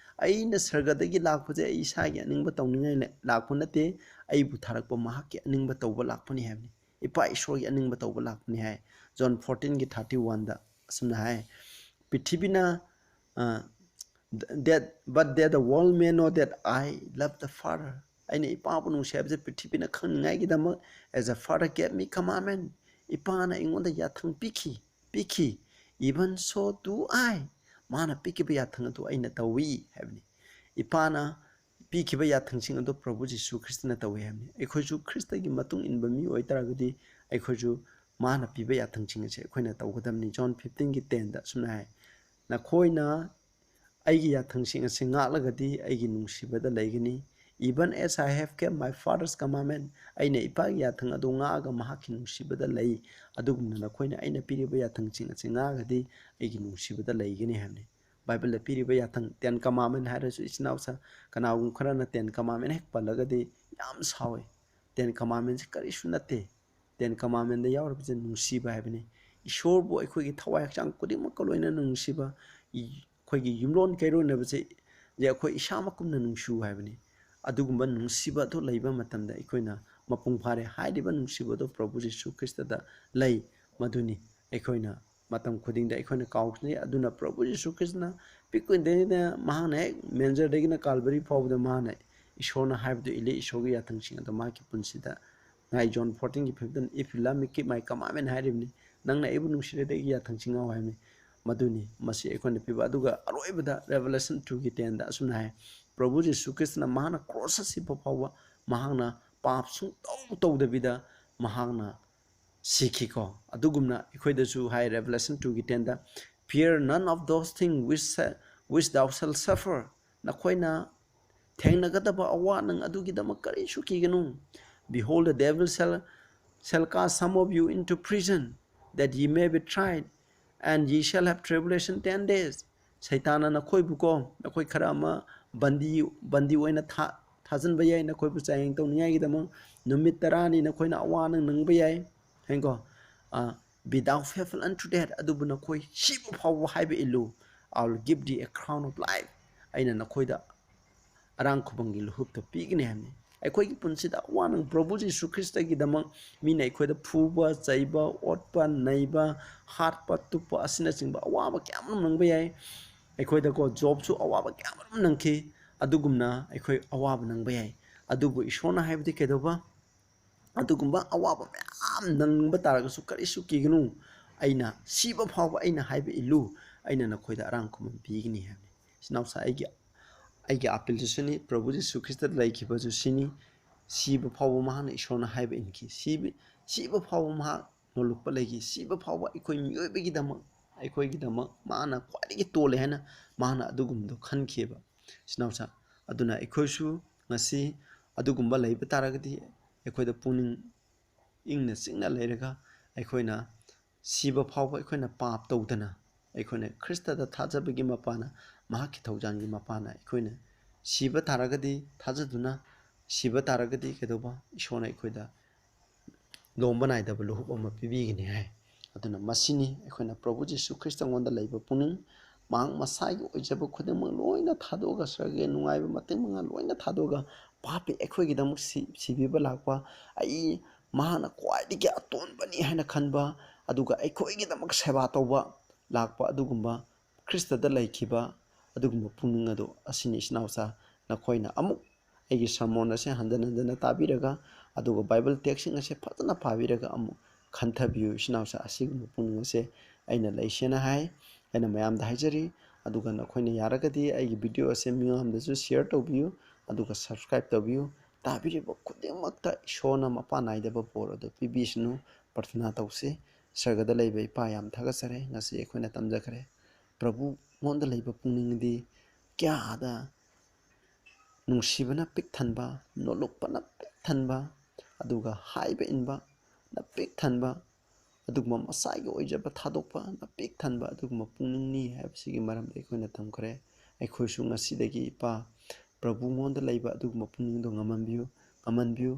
"ꯑꯩꯅ ꯁꯔꯒꯗꯒꯤ ꯂꯥꯛꯄꯁꯦ ꯑꯩ ꯏꯁꯥꯒꯤ ꯑꯅꯤꯡꯕ ꯇꯧꯅꯤꯡꯉꯥꯏ ꯂꯥꯛꯄ ꯅꯠꯇꯦ, ꯑꯩꯕꯨ ꯊꯥꯔꯛꯄ ꯃꯍꯥꯛꯀꯤ ꯑꯅꯤꯡꯕ ꯇꯧꯕ ꯂꯥꯛꯄꯅꯤ" ꯍꯥꯏꯕꯅꯤ꯫ ꯏꯄꯥ ꯏꯁꯣꯔꯒꯤ ꯑꯅꯤꯡꯕ ꯇꯧꯕ ꯂꯥꯛꯄꯅꯤ ꯍꯥꯏ꯫ ꯖꯣꯟ ꯐꯣꯔꯇꯤꯟꯒꯤ ꯊꯥꯔꯇꯤ ꯋꯥꯟꯗ ꯑꯁꯨꯝꯅ ꯍꯥꯏ, "ꯄ꯭ꯔꯤꯊꯤꯕꯤꯅ, ꯑ, that, but that the world may know that I love the Father." ꯑꯩꯅ ꯏꯄꯥꯕꯨ ꯅꯨꯡꯁꯤ ꯍꯥꯏꯕꯁꯦ ꯄ꯭ꯔꯤꯊꯤꯕꯤꯅ ꯈꯪꯅꯤꯡꯉꯥꯏꯒꯤꯗꯃꯛ, "As the Father gave me commandment," ꯏꯄꯥꯅ ꯑꯩꯉꯣꯟꯗ ꯌꯥꯊꯪ ꯄꯤꯈꯤ, ꯄꯤꯈꯤ, "Even so do I." ꯃꯥꯅ ꯄꯤꯈꯤꯕ ꯌꯥꯊꯪ ꯑꯗꯨ ꯑꯩꯅ ꯇꯧꯏ ꯍꯥꯏꯕꯅꯤ꯫ ꯏꯄꯥꯅ ꯄꯤꯈꯤꯕ ꯌꯥꯊꯪꯁꯤꯡ ꯑꯗꯨ ꯄ꯭ꯔꯚꯨ ꯖꯤꯁꯨ ꯈ꯭ꯔꯤꯁꯇꯅ ꯇꯧꯏ ꯍꯥꯏꯕꯅꯤ꯫ ꯑꯩꯈꯣꯏꯁꯨ ꯈ꯭ꯔꯤꯁꯇꯒꯤ ꯃꯇꯨꯡ ꯏꯟꯕ ꯃꯤ ꯑꯣꯏꯇꯥꯔꯒꯗꯤ ꯑꯩꯈꯣꯏꯁꯨ ꯃꯥꯅ ꯄꯤꯕ ꯌꯥꯊꯪꯁꯤꯡ ꯑꯁꯦ ꯑꯩꯈꯣꯏꯅ ꯇꯧꯒꯗꯕꯅꯤ꯫ ꯖꯣꯟ ꯐꯤꯐꯇꯤꯟꯒꯤ ꯇꯦꯟꯗ ꯑꯁꯨꯝꯅ ꯍꯥꯏ, "ꯅꯈꯣꯏꯅ ꯑꯩꯒꯤ ꯌꯥꯊꯪꯁꯤꯡ ꯑꯁꯤ ꯉꯥꯛꯂꯒꯗꯤ ꯑꯩꯒꯤ ꯅꯨꯡꯁꯤꯕꯗ ꯂꯩꯒꯅꯤ꯫ Even as I have kept my Father's commandment," ꯑꯩꯅ ꯏꯄꯥꯒꯤ ꯌꯥꯊꯪ ꯑꯗꯨ ꯉꯥꯛꯑꯒ ꯃꯍꯥꯛꯀꯤ ꯅꯨꯡꯁꯤꯕꯗ ꯂꯩ, ꯑꯗꯨꯒꯨꯝꯅ ꯅꯈꯣꯏꯅ ꯑꯩꯅ ꯄꯤꯔꯤꯕ ꯌꯥꯊꯪꯁꯤꯡ ꯑꯁꯤ ꯉꯥꯛꯑꯒꯗꯤ ꯑꯩꯒꯤ ꯅꯨꯡꯁꯤꯕꯗ ꯂꯩꯒꯅꯤ ꯍꯥꯏꯕꯅꯤ꯫ ꯕꯥꯏꯕꯜꯗ ꯄꯤꯔꯤꯕ ꯌꯥꯊꯪ, ꯇꯦꯟ ꯀꯃꯥꯟꯃꯦꯟ ꯍꯥꯏꯔꯁꯨ, ꯏꯆꯤꯟ ꯏꯅꯥꯎꯁ-, ꯀꯅꯥꯒꯨꯝꯕ ꯈꯔꯅ ꯇꯦꯟ ꯀꯃꯥꯟꯃꯦꯟ ꯍꯦꯛ ꯄꯜꯂꯒꯗꯤ ꯌꯥꯝ ꯁꯥꯎꯏ꯫ ꯇꯦꯟ ꯀꯃꯥꯟꯃꯦꯟꯁꯦ ꯀꯔꯤꯁꯨ ꯅꯠꯇꯦ꯫ ꯇꯦꯟ ꯀꯃꯥꯟꯃꯦꯟꯗ ꯌꯥꯎꯔꯤꯕꯁꯦ ꯅꯨꯡꯁꯤꯕ ꯍꯥꯏꯕꯅꯤ꯫ ꯏꯁꯣꯔꯕꯨ ꯑꯩꯈꯣꯏꯒꯤ ꯊꯋꯥꯏ ꯍꯛꯆꯥꯡ ꯈꯨꯗꯤꯡꯃꯛꯀ ꯂꯣꯏꯅꯅ ꯅꯨꯡꯁꯤꯕ, ꯏ-, ꯑꯩꯈꯣꯏꯒꯤ ꯌꯨꯝꯂꯣꯟ ꯀꯩꯔꯣꯟꯅꯕꯁꯦ, ꯖꯦ ꯑꯩꯈꯣꯏ ꯏꯁꯥꯃꯛꯀꯨꯝꯅ ꯅꯨꯡꯁꯤꯌꯨ ꯍꯥꯏꯕꯅꯤ꯫ ꯑꯗꯨꯒꯨꯝꯕ ꯅꯨꯡꯁꯤꯕ ꯑꯗꯨ ꯂꯩꯕ ꯃꯇꯝꯗ ꯑꯩꯈꯣꯏꯅ ꯃꯄꯨꯡ ꯐꯥꯔꯦ꯫ ꯍꯥꯏꯔꯤꯕ ꯅꯨꯡꯁꯤꯕ ꯑꯗꯨ ꯄ꯭ꯔꯚꯨ ꯖꯤꯁꯨ ꯈ꯭ꯔꯤꯁꯇꯗ ꯂꯩ꯫ ꯃꯗꯨꯅꯤ ꯑꯩꯈꯣꯏꯅ ꯃꯇꯝ ꯈꯨꯗꯤꯡꯗ ꯑꯩꯈꯣꯏꯅ ꯀꯥꯎꯁꯤꯟꯅꯩ꯫ ꯑꯗꯨꯅ ꯄ꯭ꯔꯚꯨ ꯖꯤꯁꯨ ꯈ꯭ꯔꯤꯁꯇꯅ ꯄꯤꯛꯄꯗꯒꯤꯅ ꯃꯍꯥꯛꯅ ꯍꯦꯛ ꯃꯦꯟꯖꯔꯗꯒꯤꯅ ꯀꯥꯜꯕꯔꯤ ꯐꯥꯎꯕꯗ ꯃꯥꯅ ꯏꯁꯣꯔꯅ ꯍꯥꯏꯕꯗꯨ ꯏꯜꯂꯤ, ꯏꯁꯣꯔꯒꯤ ꯌꯥꯊꯪꯁꯤꯡ ꯑꯗꯨ ꯃꯍꯥꯛꯀꯤ ꯄꯨꯟꯁꯤꯗ ꯉꯥꯏ꯫ ꯖꯣꯟ ꯐꯣꯔꯇꯤꯟꯒꯤ fifteen, "If you love me, keep my commandment" ꯍꯥꯏꯔꯤꯕꯅꯤ꯫ "ꯅꯪꯅ ꯑꯩꯕꯨ ꯅꯨꯡꯁꯤꯔꯗꯤ ꯑꯩꯒꯤ ꯌꯥꯊꯪꯁꯤꯡ ꯉꯥꯛꯎ" ꯍꯥꯏꯕꯅꯤ꯫ ꯃꯗꯨꯅꯤ ꯃꯁꯤ ꯑꯩꯈꯣꯏꯅ ꯄꯤꯕ꯫ ꯑꯗꯨꯒ ꯑꯔꯣꯏꯕꯗ ꯔꯦꯚꯦꯂꯦꯁꯟ ꯇꯨꯒꯤ ꯇꯦꯟꯗ ꯑꯁꯨꯝꯅ ꯍꯥꯏ, ꯄ꯭ꯔꯚꯨ ꯖꯤꯁꯨ ꯈ꯭ꯔꯤꯁꯇꯅ ꯃꯍꯥꯛꯅ ꯀ꯭ꯔꯣꯁꯇ ꯁꯤꯕ ꯐꯥꯎꯕ ꯃꯍꯥꯛꯅ ꯄꯥꯞ ꯁꯨꯡꯇꯧ ꯇꯧꯗꯕꯤꯗ ꯃꯍꯥꯛꯅ ꯁꯤꯈꯤꯀꯣ꯫ ꯑꯗꯨꯒꯨꯝꯅ ꯑꯩꯈꯣꯏꯗꯁꯨ ꯍꯥꯏ ꯔꯦꯚꯦꯂꯦꯁꯟ ꯇꯨꯒꯤ ꯇꯦꯟꯗ, "Fear none of those things which sa-, which thou shalt suffer." ꯅꯈꯣꯏꯅ ꯊꯦꯡꯅꯒꯗꯕ ꯑꯋꯥ ꯅꯪ ꯑꯗꯨꯒꯤꯗꯃꯛ ꯀꯔꯤꯁꯨ ꯀꯤꯒꯅꯨ꯫ "Behold, the devil shall, shall cast some of you into prison, that ye may be tried, and ye shall have tribulation ten days." ꯁꯩꯇꯥꯅ ꯅꯈꯣꯏꯕꯨꯀꯣ, ꯅꯈꯣꯏ ꯈꯔ ꯑꯃ ꯕꯟꯗꯤ, ꯕꯟꯗꯤ ꯑꯣꯏꯅ ꯊꯥ-, ꯊꯥꯖꯤꯟꯕ ꯌꯥꯏ, ꯅꯈꯣꯏꯕꯨ ꯆꯥꯌꯦꯡ ꯇꯧꯅꯤꯡꯉꯥꯏꯒꯤꯗꯃꯛ ꯅꯨꯃꯤꯠ ꯇꯔꯥꯅꯤ ꯅꯅꯈꯣꯏꯅ ꯑꯋꯥ ꯑꯅꯪ ꯅꯪꯕ ꯌꯥꯏ꯫ ꯍꯥꯏꯀꯣ, "Be thou faithful unto death", ꯑꯗꯨꯕꯨ ꯅꯈꯣꯏ ꯁꯤꯕ ꯐꯥꯎꯕ ꯍꯥꯏꯕ ꯏꯜꯂꯨ, "I will give thee a crown of life", ꯑꯩꯅ ꯅꯈꯣꯏꯗ ꯑꯔꯥꯡ ꯈꯨꯕꯝꯒꯤ ꯂꯨꯍꯨꯞꯇ ꯄꯤꯒꯅꯤ ꯍꯥꯏꯕꯅꯤ꯫ ꯑꯩꯈꯣꯏꯒꯤ ꯄꯨꯟꯁꯤꯗ ꯑꯋꯥ ꯑꯅꯪ, ꯄ꯭ꯔꯚꯨ ꯖꯤꯁꯨ ꯈ꯭ꯔꯤꯁꯇꯒꯤꯗꯃꯛ ꯃꯤꯅ ꯑꯩꯈꯣꯏꯗ ꯐꯨꯕ, ꯆꯩꯕ, ꯑꯣꯠꯄ, ꯅꯩꯕ, ꯍꯥꯠꯄ, ꯇꯨꯞꯄ ꯑꯁꯤꯅꯆꯤꯡꯕ ꯑꯋꯥꯕ ꯀꯌꯥ ꯑꯃꯔꯣꯝ ꯅꯪꯕ ꯌꯥꯏ꯫ ꯑꯩꯈꯣꯏꯗꯀꯣ ꯖꯣꯕꯁꯨ ꯑꯋꯥꯕ ꯀꯌꯥ ꯑꯃꯔꯣꯝ ꯅꯪꯈꯤ꯫ ꯑꯗꯨꯒꯨꯝꯅ ꯑꯩꯈꯣꯏ ꯑꯋꯥꯕ ꯅꯪꯕ ꯌꯥꯏ꯫ ꯑꯗꯨꯕꯨ ꯏꯁꯣꯔꯅ ꯍꯥꯏꯕꯗꯤ ꯀꯩꯗꯧꯕ? ꯑꯗꯨꯒꯨꯝꯕ ꯑꯋꯥꯕ ꯃꯌꯥꯝ ꯅꯪꯕ ꯇꯥꯔꯒꯁꯨ ꯀꯔꯤꯁꯨ ꯀꯤꯒꯅꯨ, ꯑꯩꯅ ꯁꯤꯕ ꯐꯥꯎꯕ ꯑꯩꯅ ꯍꯥꯏꯕ ꯏꯜꯂꯨ, ꯑꯩꯅ ꯅꯈꯣꯏꯗ ꯑꯔꯥꯡ ꯈꯨꯕꯝ ꯄꯤꯒꯅꯤ ꯍꯥꯏꯕꯅꯤ꯫ ꯏꯆꯤꯟ ꯏꯅꯥꯎꯁꯥ, ꯑꯩꯒꯤ, ꯑꯩꯒꯤ ꯑꯄꯤꯜꯁꯨ ꯁꯤꯅꯤ, ꯄ꯭ꯔꯚꯨ ꯖꯤꯁꯨ ꯈ꯭ꯔꯤꯁꯇꯗ ꯂꯩꯈꯤꯕꯁꯨ ꯁꯤꯅꯤ, ꯁꯤꯕ ꯐꯥꯎꯕ ꯃꯍꯥꯛꯅ ꯏꯁꯣꯔꯅ ꯍꯥꯏꯕ ꯏꯟꯈꯤ꯫ ꯁꯤꯕ, ꯁꯤꯕ ꯐꯥꯎꯕ ꯃꯍꯥꯛ ꯅꯣꯂꯨꯛꯄ ꯂꯩꯈꯤ꯫ ꯁꯤꯕ ꯐꯥꯎꯕ ꯑꯩꯈꯣꯏ ꯃꯤꯑꯣꯏꯕꯒꯤꯗꯃꯛ, ꯑꯩꯈꯣꯏꯒꯤꯗꯃꯛ ꯃꯍꯥꯛꯅ ꯈ꯭ꯋꯥꯏꯗꯒꯤ ꯇꯣꯜꯂꯦ ꯍꯥꯏꯅ ꯃꯍꯥꯛꯅ ꯑꯗꯨꯒꯨꯝꯕꯗꯣ ꯈꯟꯈꯤꯑꯕ, ꯏꯆꯤꯟ ꯏꯅꯥꯎꯁꯥ꯫ ꯑꯗꯨꯅ ꯑꯩꯈꯣꯏꯁꯨ ꯉꯁꯤ ꯑꯗꯨꯒꯨꯝꯕ ꯂꯩꯕ ꯇꯥꯔꯒꯗꯤ, ꯑꯩꯈꯣꯏꯗ ꯄꯨꯛꯅꯤꯡ ꯏꯪꯅ ꯆꯤꯛꯅ ꯂꯩꯔꯒ, ꯑꯩꯈꯣꯏꯅ ꯁꯤꯕ ꯐꯥꯎꯕ ꯑꯩꯈꯣꯏꯅ ꯄꯥꯞ ꯇꯧꯗꯅ, ꯑꯩꯈꯣꯏꯅ ꯈ꯭ꯔꯤꯁꯇꯗ ꯊꯥꯖꯕꯒꯤ ꯃꯄꯥꯟꯅ, ꯃꯍꯥꯛꯀꯤ ꯊꯧꯖꯥꯜꯒꯤ ꯃꯄꯥꯟꯅ ꯑꯩꯈꯣꯏꯅ ꯁꯤꯕ ꯇꯥꯔꯒꯗꯤ, ꯊꯥꯖꯗꯨꯅ ꯁꯤꯕ ꯇꯥꯔꯒꯗꯤ ꯀꯩꯗꯧꯕ? ꯏꯁꯣꯔꯅ ꯑꯩꯈꯣꯏꯗ ꯂꯣꯝꯕ ꯅꯥꯏꯗꯕ ꯂꯨꯍꯨꯞ ꯑꯃ ꯄꯤꯕꯤꯒꯅꯤ ꯍꯥꯏ꯫ ꯑꯗꯨꯅ ꯃꯁꯤꯅꯤ ꯑꯩꯈꯣꯏꯅ ꯄ꯭ꯔꯚꯨ ꯖꯤꯁꯨ ꯈ꯭ꯔꯤꯁꯇꯉꯣꯟꯗ ꯂꯩꯕ ꯄꯨꯛꯅꯤꯡ, ꯃꯍꯥꯛ ꯃꯁꯥꯒꯤ ꯑꯣꯏꯖꯕ ꯈꯨꯗꯤꯡꯃꯛ ꯂꯣꯏꯅ ꯊꯥꯗꯣꯛꯑꯒ, ꯁꯔꯒꯒꯤ ꯅꯨꯡꯉꯥꯏꯕ ꯃꯇꯤꯛ ꯃꯉꯥ ꯂꯣꯏꯅ ꯊꯥꯗꯣꯛꯑꯒ, ꯄꯥꯄꯤ ꯑꯩꯈꯣꯏꯒꯤꯗꯃꯛ ꯁꯤ-, ꯁꯤꯕꯤꯕ ꯂꯥꯛꯄ, ꯑꯩ, ꯃꯍꯥꯛꯅ ꯈ꯭ꯋꯥꯏꯗꯒꯤ ꯑꯇꯣꯟꯕꯅꯤ ꯍꯥꯏꯅ ꯈꯟꯕ, ꯑꯗꯨꯒ ꯑꯩꯈꯣꯏꯒꯤꯗꯃꯛ ꯁꯦꯕꯥ ꯇꯧꯕ ꯂꯥꯛꯄ, ꯑꯗꯨꯒꯨꯝꯕ ꯈ꯭ꯔꯤꯁꯇꯗ ꯂꯩꯈꯤꯕ ꯑꯗꯨꯒꯨꯝꯕ ꯄꯨꯛꯅꯤꯡ ꯑꯗꯨ ꯑꯁꯤꯅꯤ, ꯏꯆꯤꯟ ꯏꯅꯥꯎꯁꯥ, ꯅꯈꯣꯏꯅ ꯑꯃꯨꯛ ꯑꯩꯒꯤ ꯁꯔꯃꯣꯟ ꯑꯁꯦ ꯍꯟꯖꯤꯟ ꯍꯟꯖꯤꯟꯅ ꯇꯥꯕꯤꯔꯒ, ꯑꯗꯨꯒ ꯕꯥꯏꯕꯜ ꯇꯦꯛꯁꯁꯤꯡ ꯑꯁꯦ ꯐꯖꯅ ꯄꯥꯕꯤꯔꯒ ꯑꯃꯨꯛ ꯈꯟꯊꯕꯤꯌꯨ꯫ ꯏꯆꯤꯟ ꯏꯅꯥꯎꯁꯥ, ꯑꯁꯤꯒꯨꯝꯕ ꯄꯨꯛꯅꯤꯡ ꯑꯁꯦ ꯑꯩꯅ ꯂꯩꯁꯦꯅ ꯍꯥꯏ, ꯑꯩꯅ ꯃꯌꯥꯝꯗ ꯍꯥꯏꯖꯔꯤ꯫ ꯑꯗꯨꯒ ꯅꯈꯣꯏꯅ ꯌꯥꯔꯒꯗꯤ ꯑꯩꯒꯤ ꯚꯤꯗꯤꯑꯣ ꯑꯁꯦ ꯃꯤꯌꯥꯝꯗꯁꯨ ꯁꯤꯌꯔ ꯇꯧꯕꯤꯌꯨ, ꯑꯗꯨꯒ ꯁꯕꯁꯀ꯭ꯔꯥꯏꯕ ꯇꯧꯕꯤꯌꯨ꯫ ꯇꯥꯕꯤꯔꯤꯕ ꯈꯨꯗꯤꯡꯃꯛꯇ ꯏꯁꯣꯔꯅ ꯃꯄꯥꯟ ꯅꯥꯏꯗꯕ ꯕꯣꯔ ꯑꯗꯨ ꯄꯤꯕꯤꯁꯅꯨ꯫ ꯄ꯭ꯔꯊꯅꯥ ꯇꯧꯁꯤ꯫ ꯁꯔꯒꯗ ꯂꯩꯕ ꯏꯄꯥ, ꯌꯥꯝ ꯊꯥꯒꯠꯆꯔꯦ, ꯉꯁꯤ ꯑꯩꯈꯣꯏꯅ ꯇꯝꯖꯈ꯭ꯔꯦ꯫ ꯄ꯭ꯔꯚꯨꯉꯣꯟꯗ ꯂꯩꯕ ꯄꯨꯛꯅꯤꯡꯗꯤ ꯀꯌꯥꯗ ꯅꯨꯡꯁꯤꯕꯅ ꯄꯤꯛ ꯊꯟꯕ, ꯅꯣꯂꯨꯛꯄꯅ ꯄꯤꯛ ꯊꯟꯕ, ꯑꯗꯨꯒ ꯍꯥꯏꯕ ꯏꯟꯕꯅ ꯄꯤꯛ ꯊꯟꯕ, ꯑꯗꯨꯒꯨꯝꯕ ꯃꯁꯥꯒꯤ ꯑꯣꯏꯖꯕ ꯊꯥꯗꯣꯛꯄꯅ ꯄꯤꯛ ꯊꯟꯕ ꯑꯗꯨꯒꯨꯝꯕ ꯄꯨꯛꯅꯤꯡꯅꯤ ꯍꯥꯏꯕꯁꯤꯒꯤ ꯃꯔꯝꯗ ꯑꯩꯈꯣꯏꯅ ꯇꯝꯈ꯭ꯔꯦ꯫ ꯑꯩꯈꯣꯏꯁꯨ ꯉꯁꯤꯗꯒꯤ ꯏꯄꯥ ꯄ꯭ꯔꯚꯨꯉꯣꯟꯗ ꯂꯩꯕ ꯑꯗꯨꯒꯨꯝꯕ ꯄꯨꯛꯅꯤꯡꯗꯣ ꯉꯝꯍꯟꯕꯤꯌꯨ, ꯉꯝꯍꯟꯕꯤꯌꯨ꯫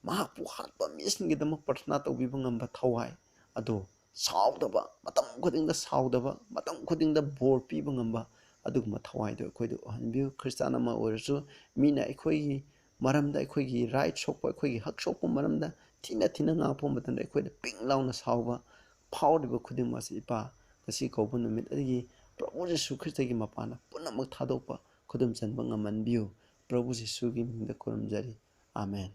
ꯃꯍꯥꯛꯄꯨ ꯍꯥꯠꯄ ꯃꯤꯁꯤꯡꯒꯤꯗꯃꯛ ꯄ꯭ꯔꯊꯅꯥ ꯇꯧꯕꯤꯕ ꯉꯝꯕ ꯊꯋꯥꯏ ꯑꯗꯣ, ꯁꯥꯎꯗꯕ, ꯃꯇꯝ ꯈꯨꯗꯤꯡꯗ ꯁꯥꯎꯗꯕ, ꯃꯇꯝ ꯈꯨꯗꯤꯡꯗ ꯕꯣꯔ ꯄꯤꯕ ꯉꯝꯕ ꯑꯗꯨꯒꯨꯝꯕ ꯊꯋꯥꯏꯗꯣ ꯑꯩꯈꯣꯏꯗ ꯑꯣꯏꯍꯟꯕꯤꯌꯨ꯫ ꯈ꯭ꯔꯤꯁꯇꯥꯟ ꯑꯃ ꯑꯣꯏꯔꯁꯨ ꯃꯤꯅ ꯑꯩꯈꯣꯏꯒꯤ ꯃꯔꯝꯗ, ꯑꯩꯈꯣꯏꯒꯤ ꯔꯥꯏꯠ ꯁꯣꯛꯄ, ꯑꯩꯈꯣꯏꯒꯤ ꯍꯛ ꯁꯣꯛꯄ ꯃꯔꯝꯗ ꯊꯤꯅ ꯊꯤꯅ ꯉꯥꯡꯉꯛꯄ ꯃꯇꯝꯗ ꯑꯩꯈꯣꯏꯗ ꯄꯤꯡ ꯂꯥꯎꯅ ꯁꯥꯎꯕ ꯐꯥꯎꯔꯤꯕ ꯈꯨꯗꯤꯡꯃꯛ ꯑꯁꯤ, ꯏꯄꯥ, ꯉꯁꯤ ꯀꯧꯕ ꯅꯨꯃꯤꯠ ꯑꯗꯨꯒꯤ ꯄ꯭ꯔꯚꯨ ꯖꯤꯁꯨ ꯈ꯭ꯔꯤꯁꯇꯒꯤ ꯃꯄꯥꯟꯗ ꯄꯨꯝꯅꯃꯛ ꯊꯥꯗꯣꯛꯄ, ꯈꯨꯗꯨꯝ ꯆꯟꯕ ꯉꯝꯍꯟꯕꯤꯌꯨ꯫ ꯄ꯭ꯔꯚꯨ ꯖꯤꯁꯨꯒꯤ ꯃꯤꯡꯗ ꯈꯨꯔꯨꯝꯖꯔꯤ꯫ ꯑꯥꯃꯦꯟ꯫